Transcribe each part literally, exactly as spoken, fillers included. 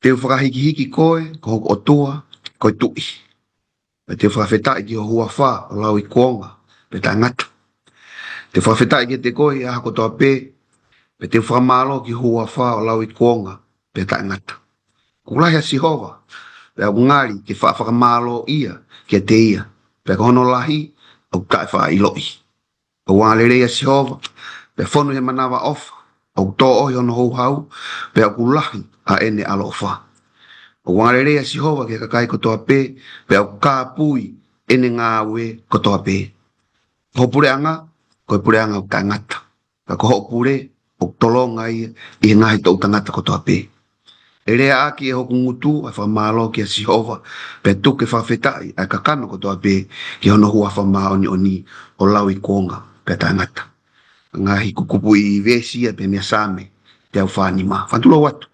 Te u fakahikihiki koe ko hoku ʻOtua, ko e Tuʻi. Pea te u fakafetaʻi ki ho huafa ʻo lauikuonga pea taʻengata. Te u fakafetaʻi kiate koe ʻi he ʻaho kotoa pē, pea te u fakamālō ki ho huafa ʻo lauikuonga pea taʻengata. ʻOku lahi ʻa Sihova, pea ʻoku ngali ke faʻa fakamālōʻia kiate ia, pea ko hono lahi ʻoku taʻefaʻaʻiloʻi. ʻOku angalelei ʻa Sihova, pea fonu ʻi he manavaʻofa, ʻoku tōʻohi hono houhau, pea ʻoku lahi ʻa ʻene ʻaloʻofa. ʻOku angalelei ʻa Sihova ki he kakai kotoa pē, pea ʻoku kāpui ʻene ngāue kotoa pē. Ko ho puleʻanga ko e puleʻanga ʻoku taʻengata, pea ko hoʻo pule ʻoku tolonga ia ʻi he ngaahi toʻu tangata kotoa pē. ʻE leaʻaki ʻe hoku ngutu ʻa e fakamālō kia Sihova, pea tuku ke fakafetaʻi ʻa e kakano kotoa pē ki hono huafa māʻoniʻoni ʻo lauikuonga pea taʻengata. Ngaahi kupuʻi veesi ia pē mei he Saame teau fā nima. Fakatulou atu.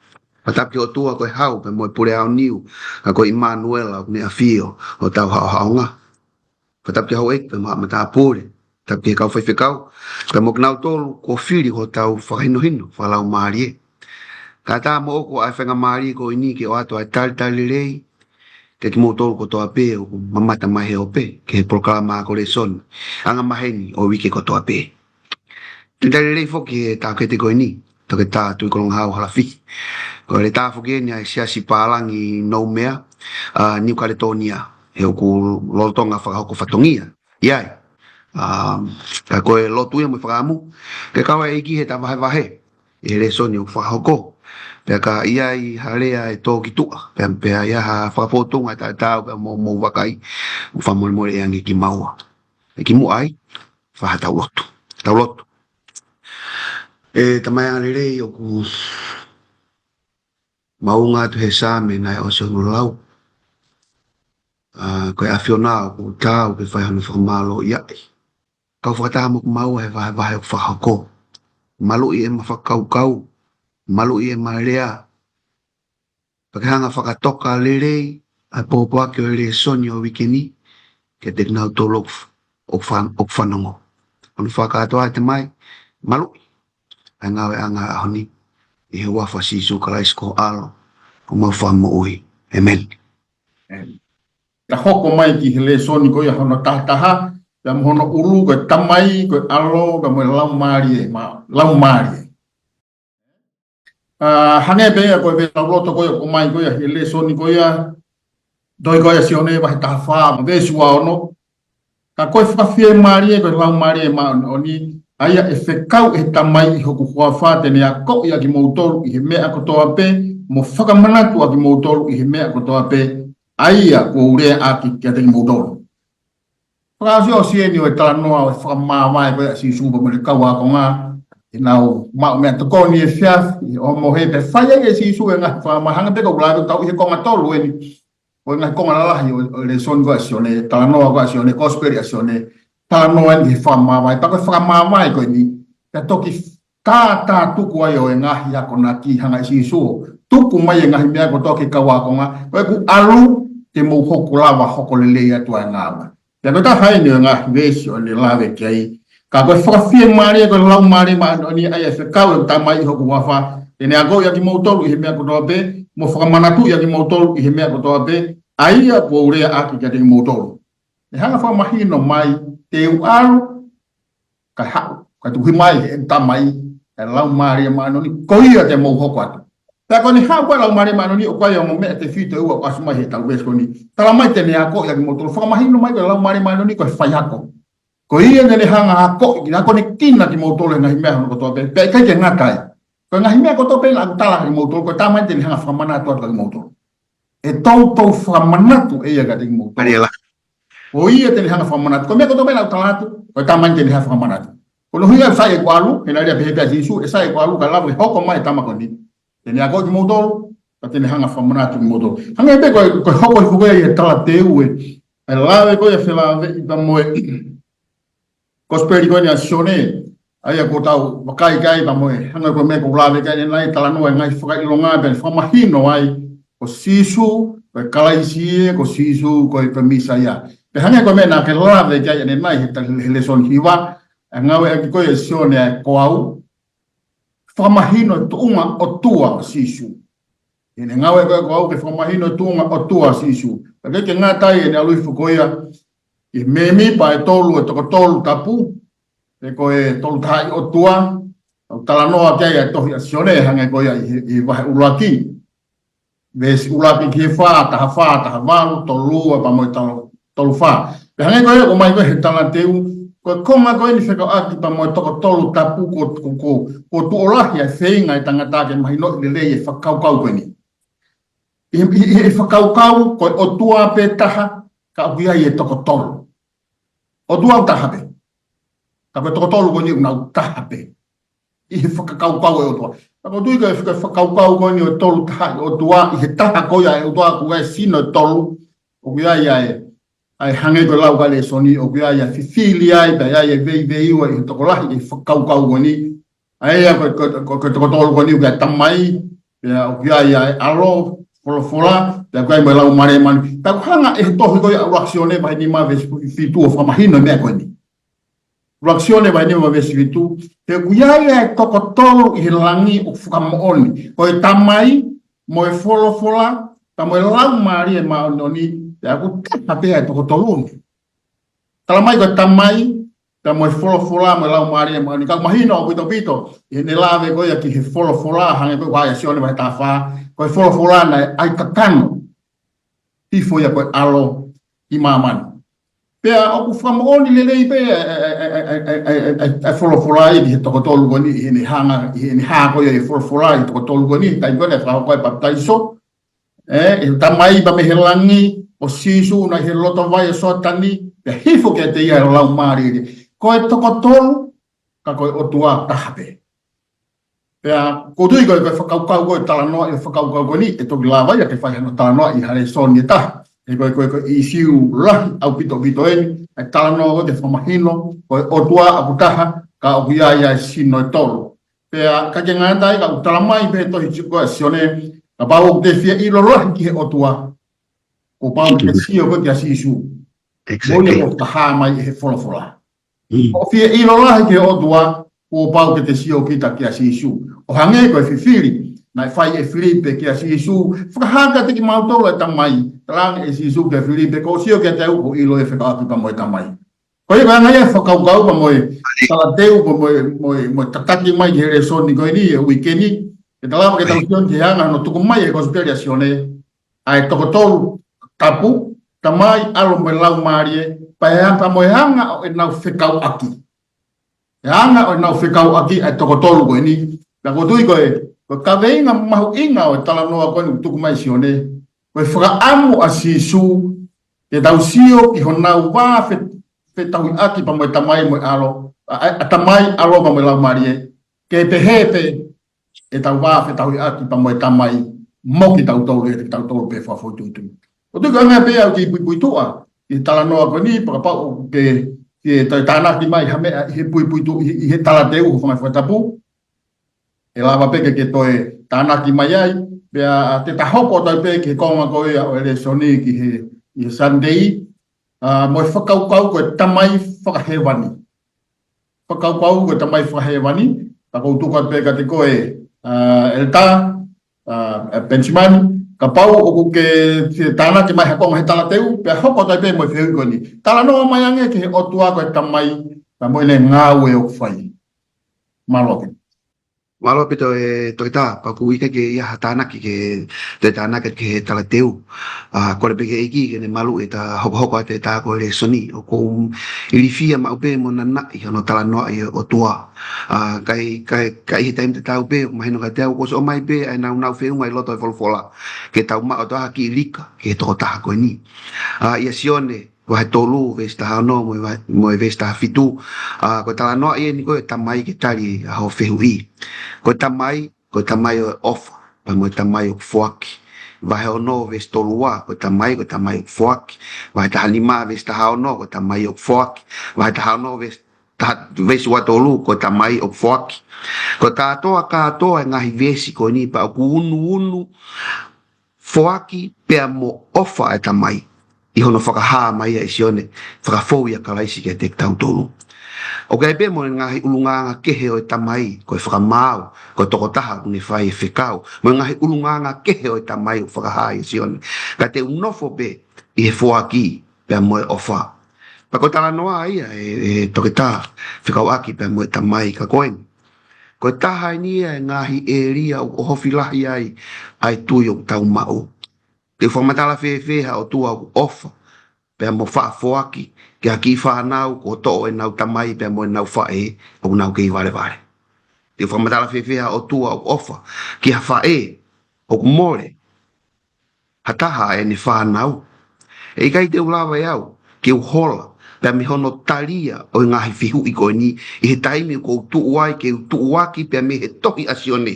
Fakatapu ki he ʻOtua ko e Hau pea mo e Pule Aoniu, ka ko ʻImanuela ʻoku ne ʻafio ʻi hotau haʻohaʻonga. Fakatapu ki he houʻeiki pea mo haʻa matāpule. Tapu ki he kau faifekau pea mo kinautolu kuo fili hotau fakahinohino fakalaumālie. Kae ʻatā moʻoku ʻa e faingamālie ko eni ke ʻoatu ʻa e talitali lelei kiate kimoutolu kotoa pē ʻoku mamata mai he ope ki he polokalama ako lēsoni anga maheni ʻo e uike kotoa pē. Talitali lelei foki he taʻokete ko eni, Toketā Tuʻikolongahau Halafihi. Ko e lētā foki eni ʻa e Siasi Pālangi Noumea, ʻa Niu Kaletonia, he ʻoku lolotonga fakahoko fatongia ʻi ai. ʻA, ka ko e lotu ia mo e fakaʻamu ke kau ai ʻEiki he ta vahevahe ʻi he lēsoni ʻoku fakahoko. Pea ka ʻi ai ha lea ʻe tō ki tuʻa, pea, pea ʻi ai ha fakapōtunga ʻe taʻetaau pea mou, mou vakai, ʻoku fakamolemole ange kimaua. ʻE kimuʻa ai, fai haʻatau lotu. Tau lotu. ʻE Tamai angalelei, ʻoku maʻunga atu he Saame naʻe ʻosi hono lau. ʻA, ko e ʻAfiona ʻoku taau ke fai hono fakamālōʻia ai. Kau fakataha mo kimaua he vahevahe ʻoku fakahoko. Maluʻi ʻema fakakaukau, maluʻi ʻema lea. Pea ke hanga fakatoka lelei ʻa e pōpoaki ʻo e lēsoni ʻo e uike ni kiate kinautolu ʻoku fa-, ʻoku fanongo. ʻOku ou fakakātoa ʻe Tamai, maluʻi ʻa e ngāueʻanga ʻo e ʻaho ni, ʻi he huafa ʻo Sīsū Kalaisi ko ho ʻAlo, ko homau Fakamoʻui. ʻĒmeni. ʻĒmeni. Ka hoko mai ki he lēsoni ko ia hono tahataha, pea mo hono ʻulu ko e Tamai, ko e ʻAlo, pea mo e Laumālie, ma-, Laumālie. ʻA, hangē pē ia ko e veesi lauloto ko ia ʻoku ʻomai ko ia he lēsoni ko ia, tohi ko ia ʻa Sione vahe taha fā mo e veesi ua ono. Ka ko e Fakafiemālie ko e Laumālie Māʻoniʻoni, ʻa ia ʻe fekau ʻe he Tamai ʻi hoku huafa te ne akoʻi ʻa kimoutolu ʻi he meʻa kotoa pē, mo fakamanatu ʻa kimoutolu ʻi he meʻa kotoa pē, ʻa ia kuo u lea ʻaki kiate kimoutolu. Fakaʻosi ʻosi eni ʻo e talanoa ʻo e fakamāvae ko ia ʻa Sīsū pea mo e kau ākonga, ʻenau maʻu meʻatokoni efiafi, ʻo mo he pē fai ai ʻe Sīsū e ngaahi fakamāvae, hangē pē ko ʻeku lave ʻoku tau ʻi he konga tolu eni, ʻo e ngaahi konga lalahi ʻo, ʻo e lēsoni ko ia ʻa Sione, talanoa ko ia ʻa Sione, kosipeli ʻa Sione, talanoa eni he fakamāvae, pea ko e fakamāvae ko eni, pea toki tātātuku ai ʻo e ngaahi akonaki hanga ʻe Sīsū ʻo tuku mai e ngaahi meʻa kotoa ki he kau ākonga, ko ʻeku ʻalu te mou hoko lava hoko lelei atu ʻa e ngāue. Pea ko e taha eni ʻo e ngaahi veesi ʻo ʻene lave ki ai. Ka ko e Fakafiemālie ko e Laumālie Māʻoniʻoni, ʻa ia ʻe fekau ʻe he Tamai ʻi hoku huafa, te ne akoʻi ʻa kimoutolu ʻi he meʻa kotoa pē, mo fakamanatu ʻa kimoutolu ʻi he meʻa kotoa pē, ʻa ia kuo u lea ʻaki kiate kimoutolu. ʻE hanga fakamahino mai, te u ʻalu, kae haʻu, kae tuku hifo mai ʻe he Tamai ʻa e Laumālie Māʻoniʻoni, ko ia te mou hoko atu. Pea ko ʻene haʻu ko ē ʻa e Laumālie Māʻoniʻoni, ʻoku ʻi ai ongo meʻa tefito ʻe ua ʻoku ʻasi mai heʻetau veesi ko eni. Tala mai te ne akoʻi ʻa kimoutolu, fakamahino mai ko e Laumālie Māʻoniʻoni ko e faiako. Ko ia te ne hanga akoʻi, akonekina kimoutolu he ngaahi meʻa hono kotoa pē, pea ʻikai ke ngata ai. Ko e ngaahi meʻa kotoa pē naʻa ku tala kia kimoutolu, ko e Tamai te ne hanga fakamanatu atu kia kimoutolu. ʻE toutou fakamanatu ʻe ia kiate kimoutolu. Ariela. Ko ia te ne hanga fakamanatu. Ko e meʻa kotoa pē naʻa ku tala atu, ko e Tamai te ne hanga fakamanatu. Ko hono ʻuhinga ʻoku sai ʻeku ʻalu, he naʻe lea pehē pē ʻa Sīsū, ʻe sai ʻeku ʻalu kae lava ke hoko mai e Tama ko eni. Te ne akoʻi kimoutolu, pea te ne hanga fakamanatu kimoutolu. Hangē pē ko e, ko e hoko hifo ko ia ʻi he talateu ē, ʻa e lave ko ia felāveʻi pea mo e kosipeli ko eni ʻa Sione, ʻa ia kuo tau vakai ki ai pea mo e, hangē ko e meʻa ʻoku ou lave ki ai ʻanenai, talanoa e ngaahi fakaʻilonga pea ne fakamahino ai, ko Sīsū, ko e Kalaisi ē, ko Sīsū, ko e, ko e Mīsaia. Pea hangē ko e meʻa naʻa ke lave ki ai ʻanenai he ta-, he lēsoni hiva, ʻa e ngāueʻaki ko ia ʻe Sione ʻa e ko au, fakamahino e tuʻunga ʻOtua ʻo Sīsū. ʻEne ngāue ko ē ko au ke fakamahino e tuʻunga ʻOtua ʻo Sīsū. Pea ʻikai ke ngata ai, ʻene ʻalu hifo ko ia ʻi he mēmipa ʻe tolu ʻo e toko tolu tapu, pe ko e Tolu Tahaʻi ʻOtua, ʻoku talanoa ki ai ʻa e tohi ʻa Sione, hangē ko ia ʻi he, ʻi he vahe ʻuluaki. Veesi ʻuluaki ki he fā, taha fā, taha valu, tolu ua, pea mo e tolu, tolu fā. Pea hangē ko ia ʻoku ʻomai ko ē he talateu, ko e konga ko eni fekauʻaki pea mo e toko tolu tapu kuo, kuo, kuo, kuo tuʻo lahi ʻa e feinga ʻa e tangata ke mahinoʻi lelei e fakakaukau ko eni. ʻI, ʻi, ʻi he fakakaukau, ko e ʻOtua pē taha, ka ʻoku ʻi ai e toko tolu. ʻOtua ʻoku taha pē. Ka ko e toko tolu ko eni ʻoku nau taha pē ʻi he fakakaukau ʻo e ʻOtua. Ka ʻoku ou tui ko e faka-, fakakaukau ko eni ʻo e Tolu Tahaʻi ʻOtua, ʻi he taha ko ia e ʻOtua, ʻoku ʻi ai e sino ʻe tolu, ʻoku ʻi ai ʻa e, ʻa e hangē ko e lau ʻa e lēsoni, ʻoku ʻi ai ʻa e fifili ai, pea ʻi ai e veiveiua ʻi he tokolahi ʻi he fakakaukau ko eni. ʻA ia ko e, ko e, ko e, ko e toko tolu ko eni ʻoku ʻi ai e Tamai, pea ʻoku ʻi ai ʻa e ʻAlo, Folofola, pea ʻoku ʻi ai mo e Laumālie Māʻoniʻoni. Pea ʻoku hanga ʻe he tohi ko ia ʻa ʻUluaki Sione vahe nima veesi fitu ʻo fakamahino e meʻa ko eni. ʻUluaki Sione vahe nima veesi fitu, he ʻoku ʻi ai ʻa e toko tolu ʻi he langi ʻoku fakamoʻoni. Ko e Tamai, mo e Folofola, pea mo e Laumālie Māʻoniʻoni, pea ʻoku taha pē ʻa e toko tolu ni. Tala mai ko e Tamai, pea mo e Folofola, mo e Laumālie Māʻoniʻoni. Ka ʻoku mahino ʻaupito ʻaupito ʻi heʻene lave ko ia ki he Folofola, hangē ko e ʻuluaki Sione vahe taha fā, ko e Folofola naʻe ʻai kakano hifo ia ko e ʻAlo ki māmani. Pea ʻoku fakamoʻoni lelei pē ʻa e, ʻa e, ʻa e, ʻa e, ʻa e, ʻa e, ʻa e Folofola ia ki he toko tolu ko eni, ʻi heʻene hanga, ʻi heʻene hā ko ia ʻi he Folofola ʻi he toko tolu ko eni, taimi ko ē naʻe fakahoko ai e papitaiso. ʻE, ʻe Tamai pea mei he langi, ʻo Sīsū naʻe ʻi he loto vai ʻo Soatani, pea hifo kiate ia e Laumālie. Ko e toko tolu, ka ko e ʻOtua taha pē. Pea, ʻoku ou tui ko e, ko e fakakaukau ko e talanoa ʻi he fakakaukau ko eni, ʻe toki lava ia ke fai hano talanoa ʻi ha lēsoni ʻe taha. He ko e, ko e, ko e ʻīsiu lahi ʻaupito ʻaupito eni, ʻa e talanoa ko e fakamahino, ko e ʻOtua ʻoku taha, ka ʻoku ʻi ai ʻa e sino ʻe tolu. Pea, ʻikai ke ngata ai, ka ʻoku tala mai pē he tohi ko ē ʻa Sione, kapau ʻoku te fie ʻilo lahi ki he ʻOtua, kuo pau ke te sio koe kia Sīsū. Exactly. Mo ia kuo fakahā mai ʻe he Folofola. Mm. ʻOku fie ʻilo lahi ki he ʻOtua, kuo pau ke te sio kita kia Sīsū. ʻO hangē ko e fifili naʻe fai ʻe Filipe kia Sīsū, fakahā kiate kimautolu e Tamai. Talaange ʻe Sīsū kia Filipe, ko hoʻo sio kiate au, kuo ʻiloʻi e fekauʻaki pea mo e Tamai. Ko ia ko e anga ia e fakakaukau pea mo e talateu, pea mo e, mo e, mo e tataki mai ki he lēsoni ko eni, ʻi he uike ni. Ke tala mai ke tau sio ki he anga hono tuku mai ʻe he Kosipeli ʻa Sione ʻa e toko tolu tapu, Tamai, ʻAlo mo e Laumālie, pea ʻe anga mo e anga ʻo ʻenau fekauʻaki. ʻE anga ʻo ʻenau fekauʻaki ʻa e toko tolu ko eni. Pea ʻoku ou tui ko e, ko e kaveinga mahuʻinga ʻo e talanoa ko eni ʻoku tuku mai ʻe Sione, ko e fakaʻamu ʻa Sīsū ke tau sio ki honau vā fe-, fetauhiʻaki pea mo e Tamai mo e ʻAlo, ʻa, ʻa, ʻa Tamai, ʻAlo pea mo e Laumālie, ke pehē pē ʻetau vā fetauhiʻaki pea mo e Tamai mo kitautolu, ʻiate kitautolu pē fakafoʻituitui. ʻOku ou tui ko e anga pē ia ʻoku ou puipuituʻa ʻi he talanoa ko eni, pea kapau ʻoku ke, ke toe tānaki mai ha meʻa ʻi he puipuituʻa, ʻi, ʻi he talateu, hūfanga he fakatapu, ʻe lava pē ke, ke toe tānaki mai ai, pea te ta hoko atu ai pē ki he konga ko ia ʻo e lēsoni ki he, ʻi he Sunday, ʻa, mo e fakakaukau ko e Tamai fakahēvani. Fakakaukau ko e Tamai fakahēvani, ka ʻoku ou tuku atu pē kiate koe, ʻa, ʻEletā, ʻa, ʻa, Penisimani, kapau ʻoku ke, ke tānaki mai ha konga he talateu, pea hoko atu ai pē mo e fehuʻi ko eni. Talanoa mai ange ki he ʻOtua ko e Tamai, pea mo ʻene ngāue ʻoku fai. Mālō ʻaupito. Mālō ʻaupito e Toketā, pea ʻoku ʻikai ke ʻi ai ha tānaki ke toe tānaki ki he talateu. ʻA, kole pē ki he ʻEiki ke ne maluʻi ʻeta hokohoko atu ʻeta ako lēsoni. ʻOku ou ilifia maʻu pē mo nanaʻi hono talanoaʻi e ʻOtua. ʻA, ka ʻi, ka ʻi, ka ʻi he taimi tatau pē, ʻoku mahino kiate au, kuo ʻosi ʻomai pē ʻa e naunau feʻunga ʻi loto e Folofola. Ke tau maʻu ʻo ʻai ha kiʻi ilika ki he tokotaha ko eni. ʻA, ʻia Sione, vahe tolu, veesi taha ono, mo e va-, mo e veesi taha fitu. ʻA, ko e talanoaʻi eni ko e Tamai ke tali ʻa hoʻo fehuʻi. Ko e Tamai, ko e Tamai ʻo e ʻofa, pea mo e Tamai ʻoku foaki. Vahe ono, veesi tolu ua, ko e Tamai, ko e Tamai ʻoku foaki. Vahe taha nima, veesi taha ono, ko e Tamai ʻoku foaki. Vahe taha ono, veesi taha, veesi ua tolu, ko e Tamai ʻoku foaki. Ko e kātoa, kātoa e ngaahi veesi ko eni pea ʻoku unuunu foaki pea mo ʻofa e Tamai ʻi hono fakahā mai ia ʻe Sione, fakafou ʻia Kalaisi kiate kitautolu. ʻOku ʻi ai pē mo e ngaahi ʻulungaanga kehe ʻo e Tamai, ko e fakamaau, ko e tokotaha ʻoku ne fai e fekau, mo e ngaahi ʻulungaanga kehe ʻo e Tamai ʻoku fakahā ʻe Sione. Ka te u nofo pē ʻi he foaki pea mo e ʻofa. Pea ko e talanoa ia ʻe, ʻe Toketā fekauʻaki pea mo e Tamai ka ko eni. Ko e taha eni ia e ngaahi ʻēlia ʻoku ʻohofi lahi ai ʻa e tui ʻoku tau maʻu. Te u fakamatala fēfē ha ʻOtua ʻoku ʻofa pea mo faʻa foaki ki ha kiʻi fānau kuo toʻo ʻenau tamai pea mo ʻenau faʻē ʻoku nau kei valevale? Te u fakamatala fēfē ha ʻOtua ʻoku ʻofa ki ha faʻē ʻoku mole ha taha ʻene fānau? ʻE ʻikai te u lava ʻe au ke u hola pea mei hono talia ʻo e ngaahi fehuʻi ko eni ʻi he taimi ʻoku ou tuʻu ai ke u tuʻuaki pea mei he tohi ʻa Sione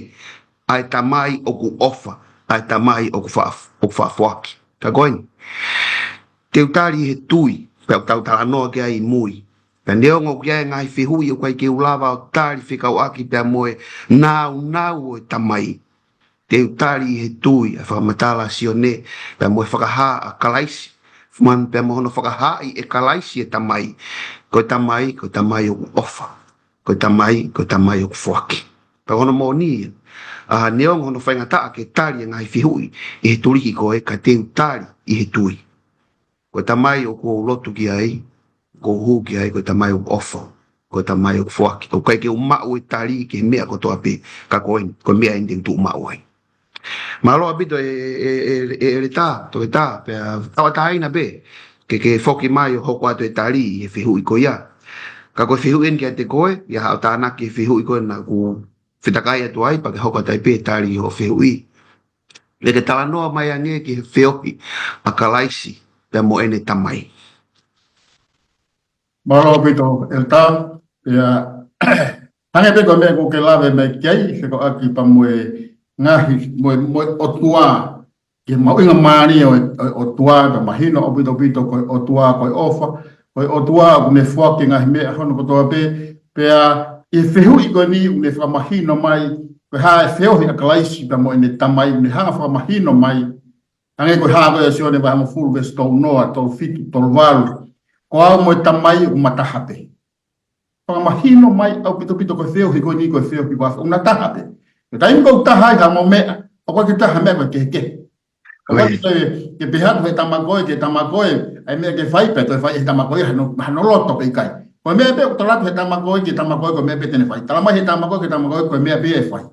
ʻa e Tamai ʻoku ʻofa, ʻa e Tamai ʻoku faʻa, ʻoku faʻa foaki. Ka ko eni, te u tali ʻi he tui, pea ʻoku tau talanoa ki ai ʻi mui. Pea neongo ʻoku ʻi ai e ngaahi fehuʻi ʻoku ʻikai ke u lava ʻo tali fekauʻaki pea mo e nāunau ʻo e Tamai, te u tali ʻi he tui ʻa e fakamatala ʻa Sione pea mo e fakahā ʻa Kalaisi. Fumanu pea mo hono fakahaaʻi ʻe Kalaisi e Tamai, ko e Tamai, ko e Tamai ʻoku ʻofa, ko e Tamai, ko e Tamai ʻoku foaki. Pea ko hono moʻoni ia, ʻa, neongo hono faingataʻa ke tali e ngaahi fehuʻi ʻi he tulihi ko ē, ka te u tali ʻi he tui. Ko e Tamai ʻoku ou lotu ki ai, ʻoku ou hū ki ai, ko e Tamai ʻoku ʻofa, ko e Tamai ʻoku foaki. ʻOku ʻikai ke u maʻu e tali ki he meʻa kotoa pē, ka ko eni, ko e meʻa eni te u tuʻu maʻu ai. Mālō ʻaupito e, e, e, e, ʻEletā Toketā, pea tauʻatāina pē ke, ke foki mai ʻo hoko atu e tali ʻi he fehuʻi ko ia. Ka ko e fehuʻi eni kiate koe, ʻi ai haʻo tānaki he fehuʻi ko ē naʻa ku fetakai atu ai, pea ke hoko atu ai pē tali ʻi hoʻo fehuʻi. Ke ke talanoa mai ange ki he feohi ʻa Kalaisi pea mo ʻene Tamai. Mālō ʻaupito ʻEletā, pea hangē pē ko e meʻa ʻoku ke lave mai ki ai, fekauʻaki pea mo e ngaahi, mo e, mo e ʻOtua, ki he mahuʻingamālie ʻo e, ʻo e ʻOtua, pea mahino ʻaupito ʻaupito ko e ʻOtua, ko e ʻofa, ko e ʻOtua, ʻoku ne foaki e ngaahi meʻa hono kotoa pē, pea ʻi he fehuʻi ko eni, ʻoku ne fakamahino mai, ko e hā e feohi ʻa Kalaisi pea mo ʻene Tamai, ʻoku ne hanga fakamahino mai, hangē ko e hā ko ē ʻa Sione vahe hongofulu veesi tolu noa, tolu fitu, tolu valu. Ko au mo e Tamai ʻoku ma taha pē. Fakamahino mai ʻaupito ʻaupito ko e feohi ko eni ko e feohi ko e ʻoku na taha pē. Ko e taimi ʻoku taha ai ha mo e meʻa, ʻoku ʻikai ke taha meʻa ko e kehekehe. ʻOku ʻikai ke, ke pehē atu he tama ko ē, ke tama ko ē, ʻa e meʻa ke fai pē, toe fai he tama ko ē, hano, hano loto pē ʻikai. Ko e meʻa pē ʻoku tala atu he tama ko ē, ke tama ko ē, ko e meʻa pē te ne fai. Tala mai he tama ko ē, ke tama ko ē, ko e meʻa pē ʻe fai.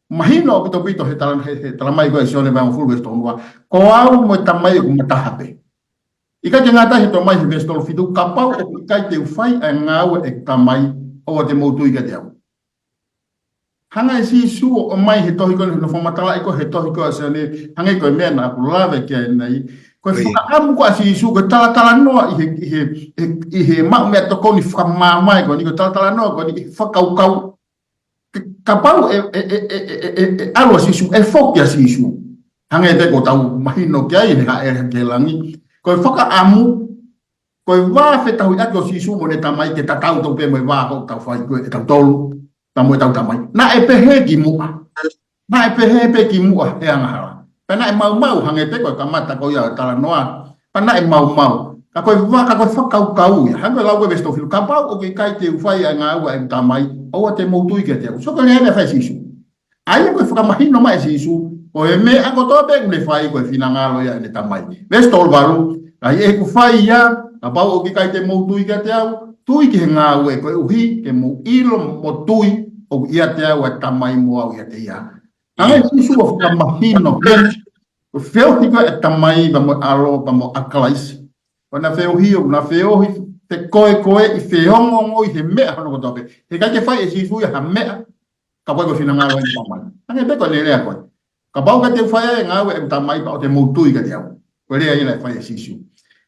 Mahino ʻaupito ʻaupito he tala, he, he tala mai ko ē ʻa Sione vahe hongofulu veesi tolu noa. Ko au mo e Tamai ʻoku ma taha pē. ʻIkai ke ngata he tala mai he veesi tolu fitu, kapau ʻoku ʻikai te u fai ʻa e ngāue ʻa e Tamai, ʻoua te mou tui kiate au. Hanga ʻe Sīsū ʻo ʻomai he tohi ko ē, hono fakamatalaʻi ko ē he tohi ko ē ʻa Sione, hangē ko e meʻa naʻa ku lave ki ai ʻanenai. Ko e fakaʻamu ko ē ʻa Sīsū, ko e talatalanoa ʻi he, ʻi he, ʻi he, ʻi he maʻu meʻatokoni fakamāmani ko eni, ko e talatalanoa ko eni ʻi he fakakaukau. Kapau ʻe, ʻe, ʻe ʻalu ʻa Sīsū, ʻe foki ʻa Sīsū. Hangē pē ko ʻetau mahino ki ai, ʻene hāʻele ki langi. Ko e fakaʻamu, ko e vā fetauhiʻaki ʻo Sīsū mo ʻene Tamai ke tatau tofu pē mo e vā ʻoku tau fai ko ē ʻe tautolu, pea mo ʻetau tamai. Naʻe pehē ki muʻa. Naʻe pehē pē ki muʻa he angahala. Pea naʻe maumau hangē pē ko e kamata ko ia ʻo e talanoa. Pea naʻe maumau. Ka ko e vā, ka ko e fakakaukau ia. Hangē ko e lau ko ē veesi tolu fitu, kapau ʻoku ʻikai te u fai ʻa e ngāue ʻa e Tamai, ʻoua te mou tui kiate au. So ko e lea eni naʻe fai ʻe Sīsū. ʻA ia ko e fakamahino mai ʻe Sīsū, ko e meʻa kotoa pē ʻoku ne fai ko e finangalo ia ʻene Tamai. Veesi tolu valu, ka ʻi heʻeku fai ia, kapau ʻoku ʻikai te mou tui kiate au, tui ki he ngāue koeʻuhi ke mou ʻilo mo tui ʻoku ʻiate au ʻa e Tamai mo au ʻiate ia. Hangē ʻe Sīsū ʻo fakamahino, ko e feohi ko ē ʻa e Tamai pea mo e ʻAlo pea mo ʻa Kalaisi. Ko ʻena feohi, ʻoku na feohi, te koe koe ʻi feongoongoi he meʻa hono kotoa pē. He ʻikai ke fai ʻe Sīsū ia ha meʻa, ka ko e finangalo ʻene Tamai. Hangē pē ko ʻene lea ko ē. Kapau ʻoku ʻikai te u fai ʻa e ngāue ʻa e Tamai pea ʻoua te mou tui kiate au. Ko e lea ia naʻe fai ʻe Sīsū.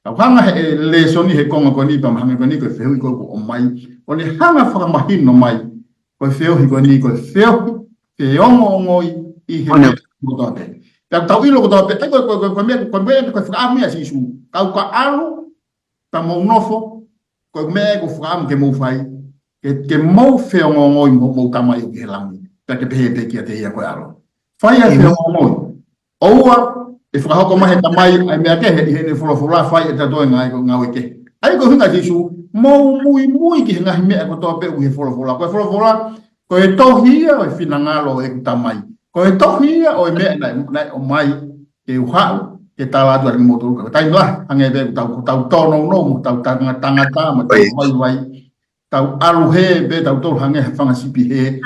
Ka u hanga he, ʻe, lēsoni he konga ko eni pea mo e hangē ko eni ko e fehuʻi ko ē ʻoku ʻomai. ʻO ne hanga fakamahino mai. Ko e feohi ko eni, ko e feohi. Feongoongoi ʻi he meʻa kotoa pē. Pea tau ʻilo kotoa pē. ʻE ko e, ko e, ko e, ko e meʻa, ko e meʻa, ko e fakaʻamu ia ʻa Sīsū. Kau ka ʻalu, pea mou nofo, ko e meʻa ʻoku fakaʻamu ke mou fai, ke, ke mou feongoongoi mo, mo hoʻomou Tamai ʻoku ʻi he langi, pea ke pehē pē kiate ia ko e ʻAlo. Fai ʻa e feongoongoi. ʻOua ʻe fakahoko mai he Tamai ʻa e meʻa kehe ʻi heʻene folofola, fai ʻe tautolu e ngāue, ngāue kehe. ʻA ia ko e ʻuhinga ʻa Sīsū, mou muimui ki he ngaahi meʻa kotoa pē ʻoku ʻi he folofola. Ko e folofola, ko e tohi ia ʻo e finangalo ʻo ʻeku Tamai. Ko e tohi ia ʻo e meʻa naʻe, naʻe ʻomai ke u haʻu ke tala atu ʻa kimoutolu. Ka ko e taimi lahi, hangē pē ko ʻetau, ko ʻetau tōnounou, mo ʻetau tanga-, tangata, mo ʻetau vaivai, tau ʻalu hē pē tautolu hangē ha fanga sipi hē,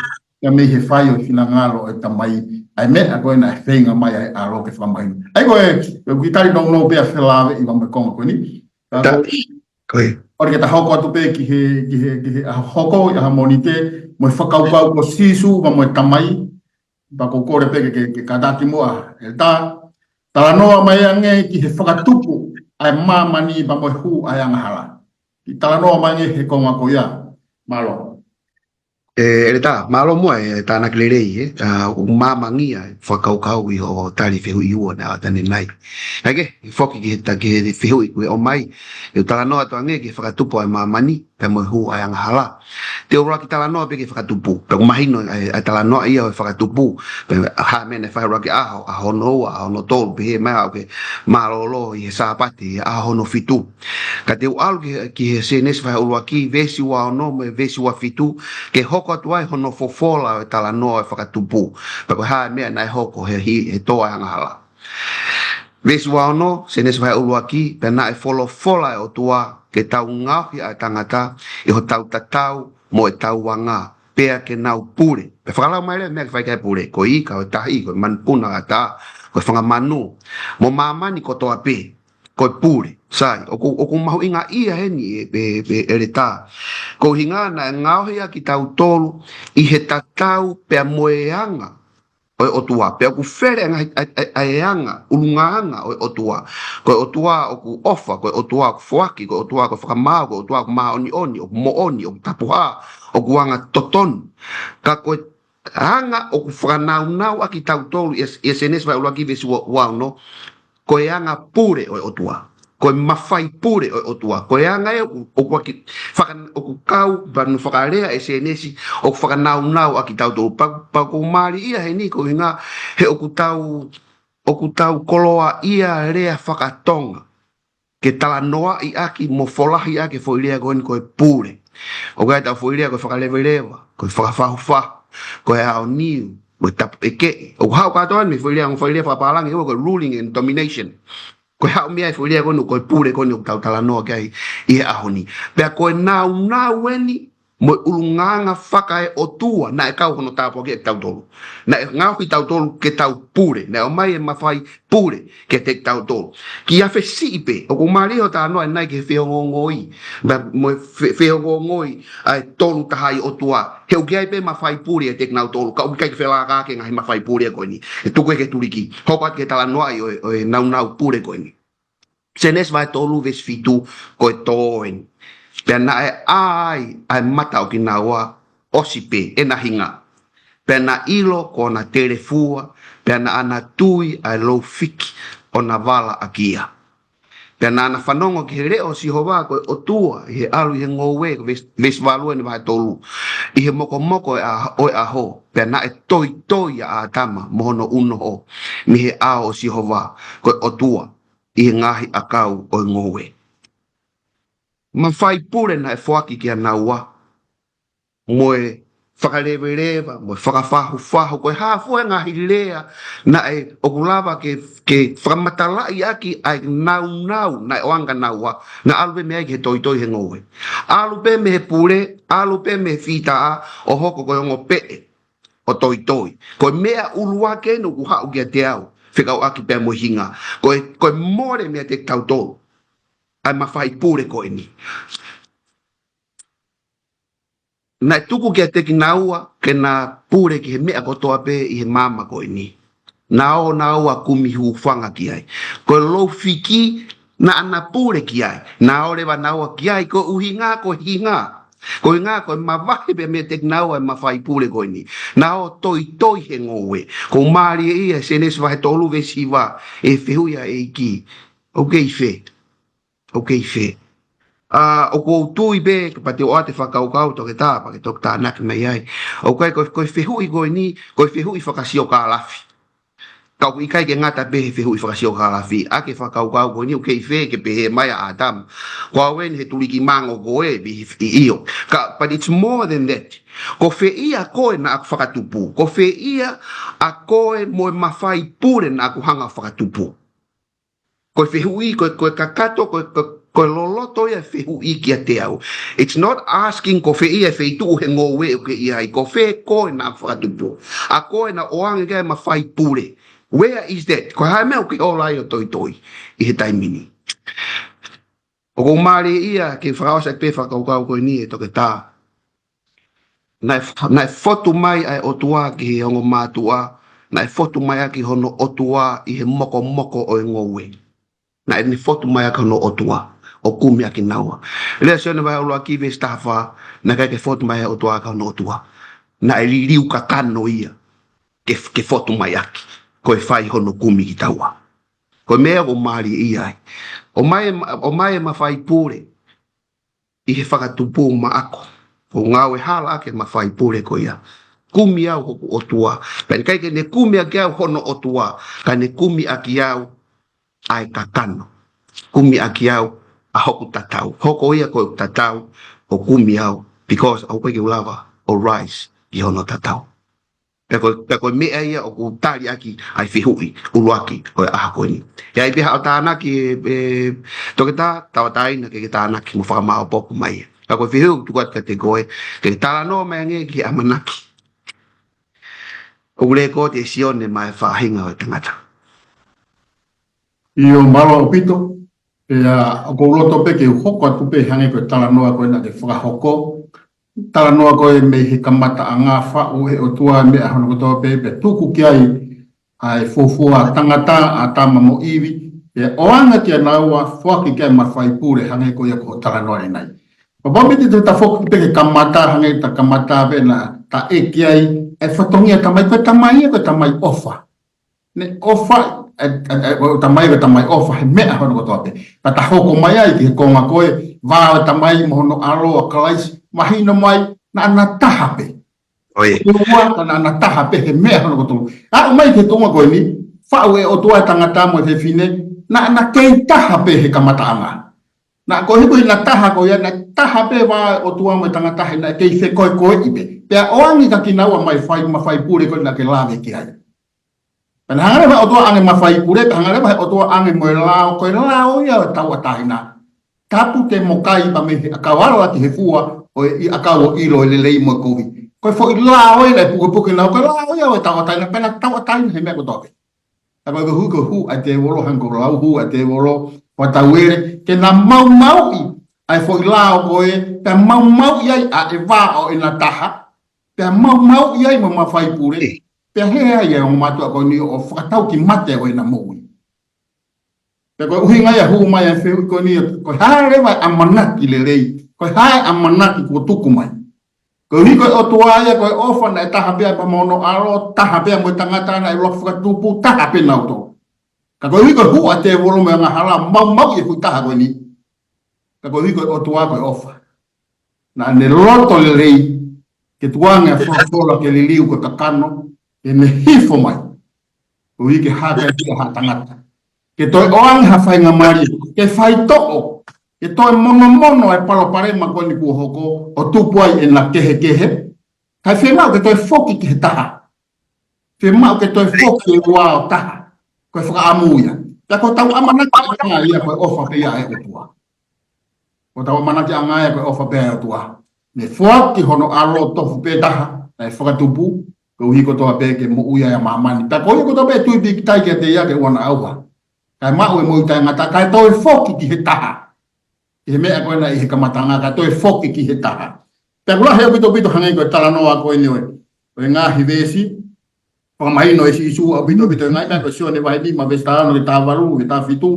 ka mei he fai ʻo e finangalo ʻo e Tamai, ʻa e meʻa ko ē naʻe feinga mai ai ʻa e ʻAlo ke fakamahino. ʻA ia ko e, ko e kiʻi tali nounou pē ʻa Felāveʻi ʻi he konga ko eni. Ka ko, ʻoku ʻikai ke ta hoko atu pē ki he, ki he, ki he ʻaho hoko, ʻi he ʻaho Mōnite, mo e fakakaukau ko Sīsū, mo e Tamai, pea ʻoku ou kole pē ke, ke, ke kātaki muʻa, ʻEletā, talanoa mai ange ki he fakatupu ʻa e māmani pea mo e hū ʻa e angahala. Kiʻi talanoa mai ange he konga ko ia. Mālō. ʻE, ʻEletā, mālō muʻa e tānaki lelei, ē. ʻA, ʻoku māmangia e fakakaukau ʻi hoʻo tali fehuʻi ua naʻe ʻatā ʻanenai. Kae kehe, foki ki he ta-, ki he fehuʻi ko ē ʻomai, ʻe talanoa atu ange ki he fakatupu ʻa e māmani, pea mo e hū ʻa e angahala. Te u ʻuluaki talanoa pē ki he fakatupu. Pea ʻoku mahino ʻa e, ʻa e talanoa ia ʻo e fakatupu. Pea hā e meʻa naʻe fai ʻuluaki ʻaho, ʻaho hono ua, ʻaho hono tolu, pehē mai ʻoku mālōlō ʻi he Sāpate, ʻaho hono fitu. Ka te u ʻalu ki he, ki he Sēnesi vahe ʻuluaki, veesi ua ono mo e veesi ua fitu, ke hoko atu ai hono fofola ʻo e talanoa ʻo e fakatupu. Pea ko e hā e meʻa naʻe hoko he hi-, he tō ʻa e angahala. Veesi ua ono, Sēnesi vahe ʻuluaki, pea naʻe folofola ʻa e ʻOtua, ke tau ngaohi ʻa e tangata, ʻi hotau tatau mo ʻetau anga, pea ke nau pule. Pea fakalau mai leva e meʻa ke fai ki ai e pule, ko e ika ʻo e tahi, ko e manupuna ʻo e ʻatā, ko e fanga manu, mo māmani kotoa pē, ko e pule. Sai, ʻoku, ʻoku mahuʻinga ia heni ē, ē, ē, ʻEletā. Ko e ʻuhinga naʻe ngaohi ʻa kitautolu ʻi he tatau pea mo e anga ʻo e ʻOtua. Pea ʻoku fele ʻa e ngaahi, ʻa, ʻa, ʻa e anga, ʻulungaanga ʻo e ʻOtua. Ko e ʻOtua ʻoku ʻofa, ko e ʻOtua ʻoku foaki, ko e ʻOtua ʻoku fakamaau, ko e ʻOtua ʻoku māʻoniʻoni, ʻoku moʻoni, ʻoku tapuhā, ʻoku angatotonu. Ka ko e anga ʻoku fakanaunau ʻa kitautolu ʻi he, ʻi he Sēnesi vahe ʻuluaki veesi ua, ua ono, ko e anga pule ʻo e ʻOtua. Ko e mafai pule ʻo e ʻOtua. Ko e anga ē ʻoku, ʻoku ʻaki, faka-, ʻoku kau, pea naʻe fakalea ʻe Sēnesi, ʻoku fakanaunau ʻa kitautolu. Pea, pea ʻoku mālie ia heni ko e ʻuhinga he ʻoku tau, ʻoku tau koloaʻia lea fakatonga ke talanoaʻi ʻaki mo folahi ʻaki e foʻi lea ko eni ko e pule. ʻOku ʻi ai ʻetau foʻi lea ko e fakaleveleva, ko e fakafahufahu, ko e aoniu, mo e tapuʻekeʻi. ʻOku haʻu kātoa eni mei he foʻi lea, mo e foʻi lea fakapālangi, ko e ruling and domination. Ko e haʻu mei ai e foʻi lea ko eni ko e pule ko eni ʻoku tau talanoa ki ai ʻi he ʻaho ni. Pea ko e naunau eni, mo e ʻulungaanga fakaeʻotua, naʻe kau hono tāpuakiʻi kitautolu. Naʻe ngaohi kitautolu ke tau pule, naʻe ʻomai e mafai pule kiate kitautolu. Kiʻi afe siʻi pē, ʻoku mālie hoʻo talanoa ʻanenai ki he feongoongoi, pea mo e fe-, feongoongoi ʻa e Tolu Tahaʻi ʻOtua. He ʻoku ʻi ai pē mafai pule ʻiate kinautolu, ka ʻoku ʻikai ke felākaki e ngaahi mafai pule ko eni. ʻE tuku ia ke tuliki. Hoko atu ki he talanoaʻi ʻo e, ʻo e naunau pule ko eni. Sēnesi vahe tolu veesi fitu, ko e tō eni. Pea naʻe ʻā ai ʻa e mata ʻo kinaua, ʻosi pē ʻena hinga. Pea na ʻilo ko hona telefua, pea naʻa na tui ʻa e lou fiki ʻo na vala ʻaki ia. Pea naʻa na fanongo ki he leʻo ʻo Sihova ko e ʻOtua, ʻi he ʻalu ʻi he ngoue, ko e veesi, veesi valu eni vahe tolu. ʻI he mokomoko ʻo e ʻa-, ʻo e ʻaho, pea naʻe toitoi ʻa ʻĀtama mo hono unoho, mei he ʻao ʻo Sihova, ko e ʻOtua, ʻi he ngaahi ʻakau ʻo e ngoue. Mafai pule naʻe foaki kia naua, mo e fakaleveleva, mo e fakafahufahu, ko e hā fua e ngaahi lea naʻe ʻoku lava ke, ke fakamatalaʻi ʻaki ʻa e naunau naʻe ʻoange kia naua, naʻa ʻalu pē mei ai ki he toitoi he ngoue. ʻAlu pē mei he pule, ʻalu pē mei he fītaʻa, ʻo hoko ko e ongo peʻe ʻo toitoi. Ko e meʻa ʻuluaki eni ʻoku haʻu kiate au, fekauʻaki pea mo e hinga. Ko e, ko e mole meiate kitautolu ʻa e mafai pule ko eni. Naʻe tuku kiate kinaua ke na pule ki he meʻa kotoa pē ʻi he māmani ko eni. Naʻa ō naua ʻo kumi hūfanga ki ai. Ko e lou fiki naʻa na pule ki ai. Naʻa ō leva naua ki ai, ko e ʻuhinga, ko e hinga. Ko e ʻuhinga, ko e mavahe pē meiate kinaua e mafai pule ko eni. Naʻa ō ʻo toitoi he ngoue. ʻOku mālie ia, Sēnesi vahe tolu veesi hiva, ʻe fehuʻi ʻa e ʻEiki. ʻOku kei fē? ʻOku kei fē? ʻA, ʻoku ou tui pē, kapau te u ʻoatu e fakakaukau, Toketā, pea ke toki tānaki mai ai. ʻOku ʻi ai, ko, ko e fehuʻi ko eni, ko e fehuʻi fakasiokālafi. Ka ʻoku ʻikai ke ngata pē he fehuʻi fakasiokālafi, ʻa e fakakaukau ko eni ʻoku kei fē ke pehē mai ʻa ʻĀtama. Ko au eni he tuliki mango ko ē, ʻio. Ka, but it's more than that. Ko fē ia koe naʻa ku fakatupu? Ko fē ia ʻa koe mo e mafai pule naʻa ku hanga fakatupu? Ko e fehuʻi, ko e, ko e kakato, ko e, ko e, ko e loloto ia e fehuʻi kiate au. It's not asking ko fē ia e feituʻu he ngoue ʻoku ke ʻi ai, ko fē koe naʻa ku fakatupu. ʻA koe naʻa ku ʻoange ki ai e mafai pule. Where is that? Ko e hā e meʻa ʻoku ke ola ai ʻo toitoi ʻi he taimi ni? ʻOku ou mālieʻia ke fakaʻosi pē fakakaukau ko eni ʻe Toketā. Naʻe, naʻe fotu mai ʻa e ʻOtua ki he ongo mātuʻa, naʻe fotu mai ʻaki hono ʻOtua ʻi he mokomoko ʻo e ngoue. Naʻe ne fotu mai ʻaki hono ʻOtua ʻo kumi ʻaki kinaua. Lea Sione vahe ʻuluaki veesi taha fā, naʻe ʻikai ke fotu mai ʻa e ʻOtua ʻaki hono ʻOtua. Naʻe liliu kakano ia ke, ke fotu mai ʻaki, ko e fai hono kumi kitaua. Ko e meʻa ʻoku mālieʻia ai. ʻOmai, ʻomai e mafai pule ʻi he fakatupu maʻaku. ʻOku ngāue hala ʻaki e mafai pule ko ia. Kumi au hoku ʻOtua. Pea ʻikai ke ne kumi ʻaki au hono ʻOtua, ka ne kumi ʻaki au ʻa e kakano. Kumi ʻaki au ʻa hoku tatau. Hoko ia ko e tatau ʻo kumi au, because ʻoku ʻikai ke u lava ʻo rise ki hono tatau. Pea ko, pea ko e meʻa ia ʻoku tali ʻaki ʻa e fehuʻi ʻuluaki ʻo e ʻaho ko eni. ʻE ʻi ai pē haʻo tānaki ʻe, ʻe Toketā, tauʻatāina ke ke tānaki mo fakamāopoopo mai. Ka ko e fehuʻi ʻoku tuku atu kiate koe, ke talanoa mai angē ki he ʻamanaki ʻoku lēkooti ʻe Sione maʻa e faʻahinga ʻo e tangata. ʻIo, mālō ʻaupito. Pea ʻoku ou loto pē ke u hoko atu pē hangē ko e talanoa ko ē naʻa ke fakahoko. Talanoa ko ē mei he kamataʻanga, faʻu ʻe he ʻOtua e meʻa hono kotoa pē, pea tuku ki ai ʻa e fuofua tangata, ʻĀtama mo ʻIvi. Pea ʻoange kia naua, foaki ki ai e mafai pule hangē ko ia ko hoʻo talanoa ʻanenai. Pea pau pē te ta foki pē ki he kamata, hangē ta kamata pē naʻa ta ʻeke ai, ʻa e fatongia tamai, ko e tamai ia, ko e tamai ʻofa. Ne ʻofa, ʻa e, ʻa e, ʻa e, ʻo tamai, ko e tamai ʻofa he meʻa hono kotoa pē. Ka ta hoko mai ai ki he konga ko ē, vā ʻo e Tamai mo hono ʻAlo ʻa Kalaisi, mahino mai, naʻa na taha pē. ʻIo. Ko e ua, ka naʻa na taha pē he meʻa hono kotoa. Aʻu mai ki he tuʻunga ko eni, faʻu ʻe he ʻOtua e tangata mo e fefine, naʻa na kei taha pē he kamataʻanga. Naʻa ko e hiko ʻi na taha ko ia, naʻe taha pē vā ʻo e ʻOtua mo e tangata he naʻe kei fekoekoeʻi pē. Pea ʻoange kia kinaua mai fai, mafai pule ko ē naʻa ke lave ki ai. Pea naʻe hanga leva ʻe he ʻOtua ʻoange mafai pule, pea hanga leva ʻe he ʻOtua ʻoange mo e lao, ko e lao ia ʻo e tauʻatāina. Tapu te mo kai pea mei he ʻakau ala ki he fua, ʻo e ʻi ʻakau ʻo ʻilo e lelei mo e kovi. Ko e foʻi lao ia naʻe pukepuke naua, ko e lao ia ʻo e tauʻatāina, pea na tauʻatāina he meʻa kotoa pē. Ka ko e hū, ko e hū ʻa e tēvolo, hangē ko e lau hū ʻa e tēvolo, ʻo tauele, ke na maumauʻi ʻa e foʻi lao ko ē, pea maumauʻi ai ʻa e vā ʻo ʻena taha, pea maumauʻi ai mo e mafai pule, pea hē ai ʻa e ongo mātuʻa ko eni ʻo fakatau ki mate ʻo ʻena moʻui. Pea ko e ʻuhinga ia hū mai ʻa e fehuʻi ko eni, ko e hā leva e ʻamanaki lelei, ko e hā e ʻamanaki kuo tuku mai. Koeʻuhi ko e ʻOtua ia, ko e ʻofa naʻe taha pē ia pea mo hono ʻAlo, taha pē ia mo e tangata naʻe ʻuluaki fakatupu, taha pē nautolu. Ka koeʻuhi ko e hū ʻa e tēvolo mo e angahala, maumauʻi e foʻi taha ko eni. Ka koeʻuhi ko e ʻOtua ko e ʻofa. Naʻa ne loto lelei, ke tukuange ʻa e folofola ke liliu ko e kakano, ke ne hifo mai. Koeʻuhi ke hākeakiʻi ʻa haʻa tangata. Ke toe ʻoange ha faingamālie, ke faitoʻo, ke toe monomono ʻa e palopalema ko eni kuo hoko, ʻo tupu ai ʻena kehekehe. Kae fiemaʻu ke toe foki ki he taha. Fiemaʻu ke toe foki e ua ʻo taha. Ko e fakaʻamu ia. Pea ko hotau ʻamanakiʻanga ia ko e ʻofa pē ia ʻa e ʻOtua. Ko hotau ʻamanakiʻanga ia ko e ʻofa pē ʻa e ʻOtua. Ne foaki hono ʻAlo tofu pē taha, naʻe fakatupu, koeʻuhi kotoa pē ke moʻui ai ʻa māmani. Pea ko ia kotoa pē tui pīkitai kiate ia ke ʻoua naʻa ʻauha. Kae maʻu e moʻui taʻengata, kae toe foki ki he taha. Ki he meʻa ko ena ʻi he kamataʻanga, kae toe foki ki he taha. Pea ʻoku lahi ʻaupito ʻaupito hangē ko e talanoa ko eni ʻo e, ʻo e ngaahi veesi, fakamahino ʻe Sīsū ʻaupito ʻaupito e ngaahi meʻa ko Sione vahe nima veesi taha ono ki he taha valu, ki he taha fitu,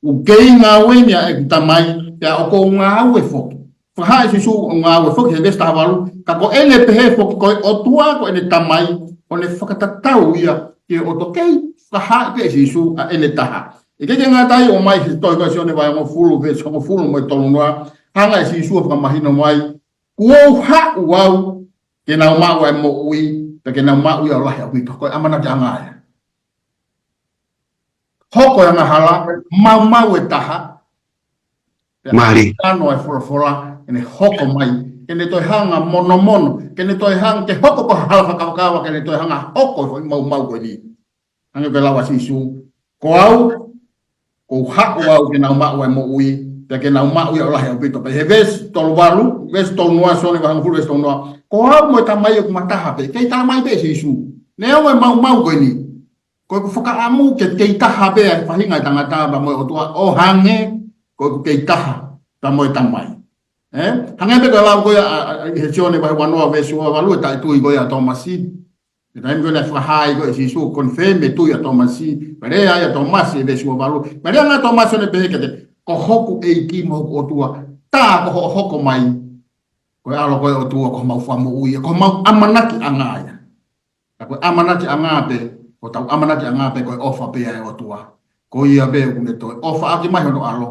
ʻoku kei ngāue ni ʻa ʻeku Tamai, pea ʻoku ou ngāue foki. Fakahā ʻe Sīsū ʻoku ngāue foki he veesi taha valu, ka ko ʻene pehē foki ko e ʻOtua ko ʻene Tamai, ʻo ne fakatatau ia ki he ʻOtua. Kei fakahā pē ʻe Sīsū ʻa ʻene taha. ʻIkai ke ngata ai ʻomai he tohi ko Sione vahe hongofulu, veesi hongofulu mo e tolunoa, hanga ʻe Sīsū ʻo fakamahino mai, kuo u haʻu au, ke nau maʻu ʻa e moʻui, pea ke nau maʻu ia ʻo lahi ʻaupito. Ko e ʻamanakiʻanga ia. hoko e angahala, maumau e taha. Mālie. Tano e folofola, ke ne hoko mai, ke ne toe hanga monomono, ke ne toe hanga, ke hoko ko e hala fakavakava, ke ne toe hanga hoko e foʻi maumau ko eni. Hangē ko e lau ʻa Sīsū, ko au, ʻoku ou haʻu au ke nau maʻu e moʻui, pea ke nau maʻu ia ʻo lahi ʻaupito. Pea ʻi he veesi tolu valu, veesi tolu noa, Sione vahe hongofulu veesi tolu noa. Ko au mo e Tamai ʻoku ma taha pē, kei talamai pē ʻe Sīsū. Neongo e maumau ko eni, ko ʻeku fakaʻamu ke kei taha pē ʻa e faʻahinga ʻo e tangata pea mo e ʻOtua ʻo hangē ko ʻeku kei taha pea mo e Tamai. Ē? Hangē pē ko e lau ko ia ʻa, ʻa, ʻa, ʻi he Sione vahe ua noa veesi ua valu, e taʻetui ko ia ʻa Tōmasi. ʻI he taimi ko ē naʻe fakahā ai ko ē ʻe Sīsū, confirm e tui ʻa Tōmasi. Pea lea ai ʻa Tōmasi ʻi he veesi ua valu. Pea lea ange ʻa Tōmasi ʻo ne pehē kiate, ko hoku ʻEiki mo hoku ʻOtua, tā ko hoʻo hoko mai, ko e ʻAlo ko ē ʻo e ʻOtua, ko homau Fakamoʻui, ko homau ʻamanakiʻanga ia. Ka ko e ʻamanakiʻanga pē, ko hotau ʻamanakiʻanga pē ko e ʻofa pē ʻa e ʻOtua. Ko ia pē ʻoku ne toe ʻofa ʻaki mai hono ʻAlo,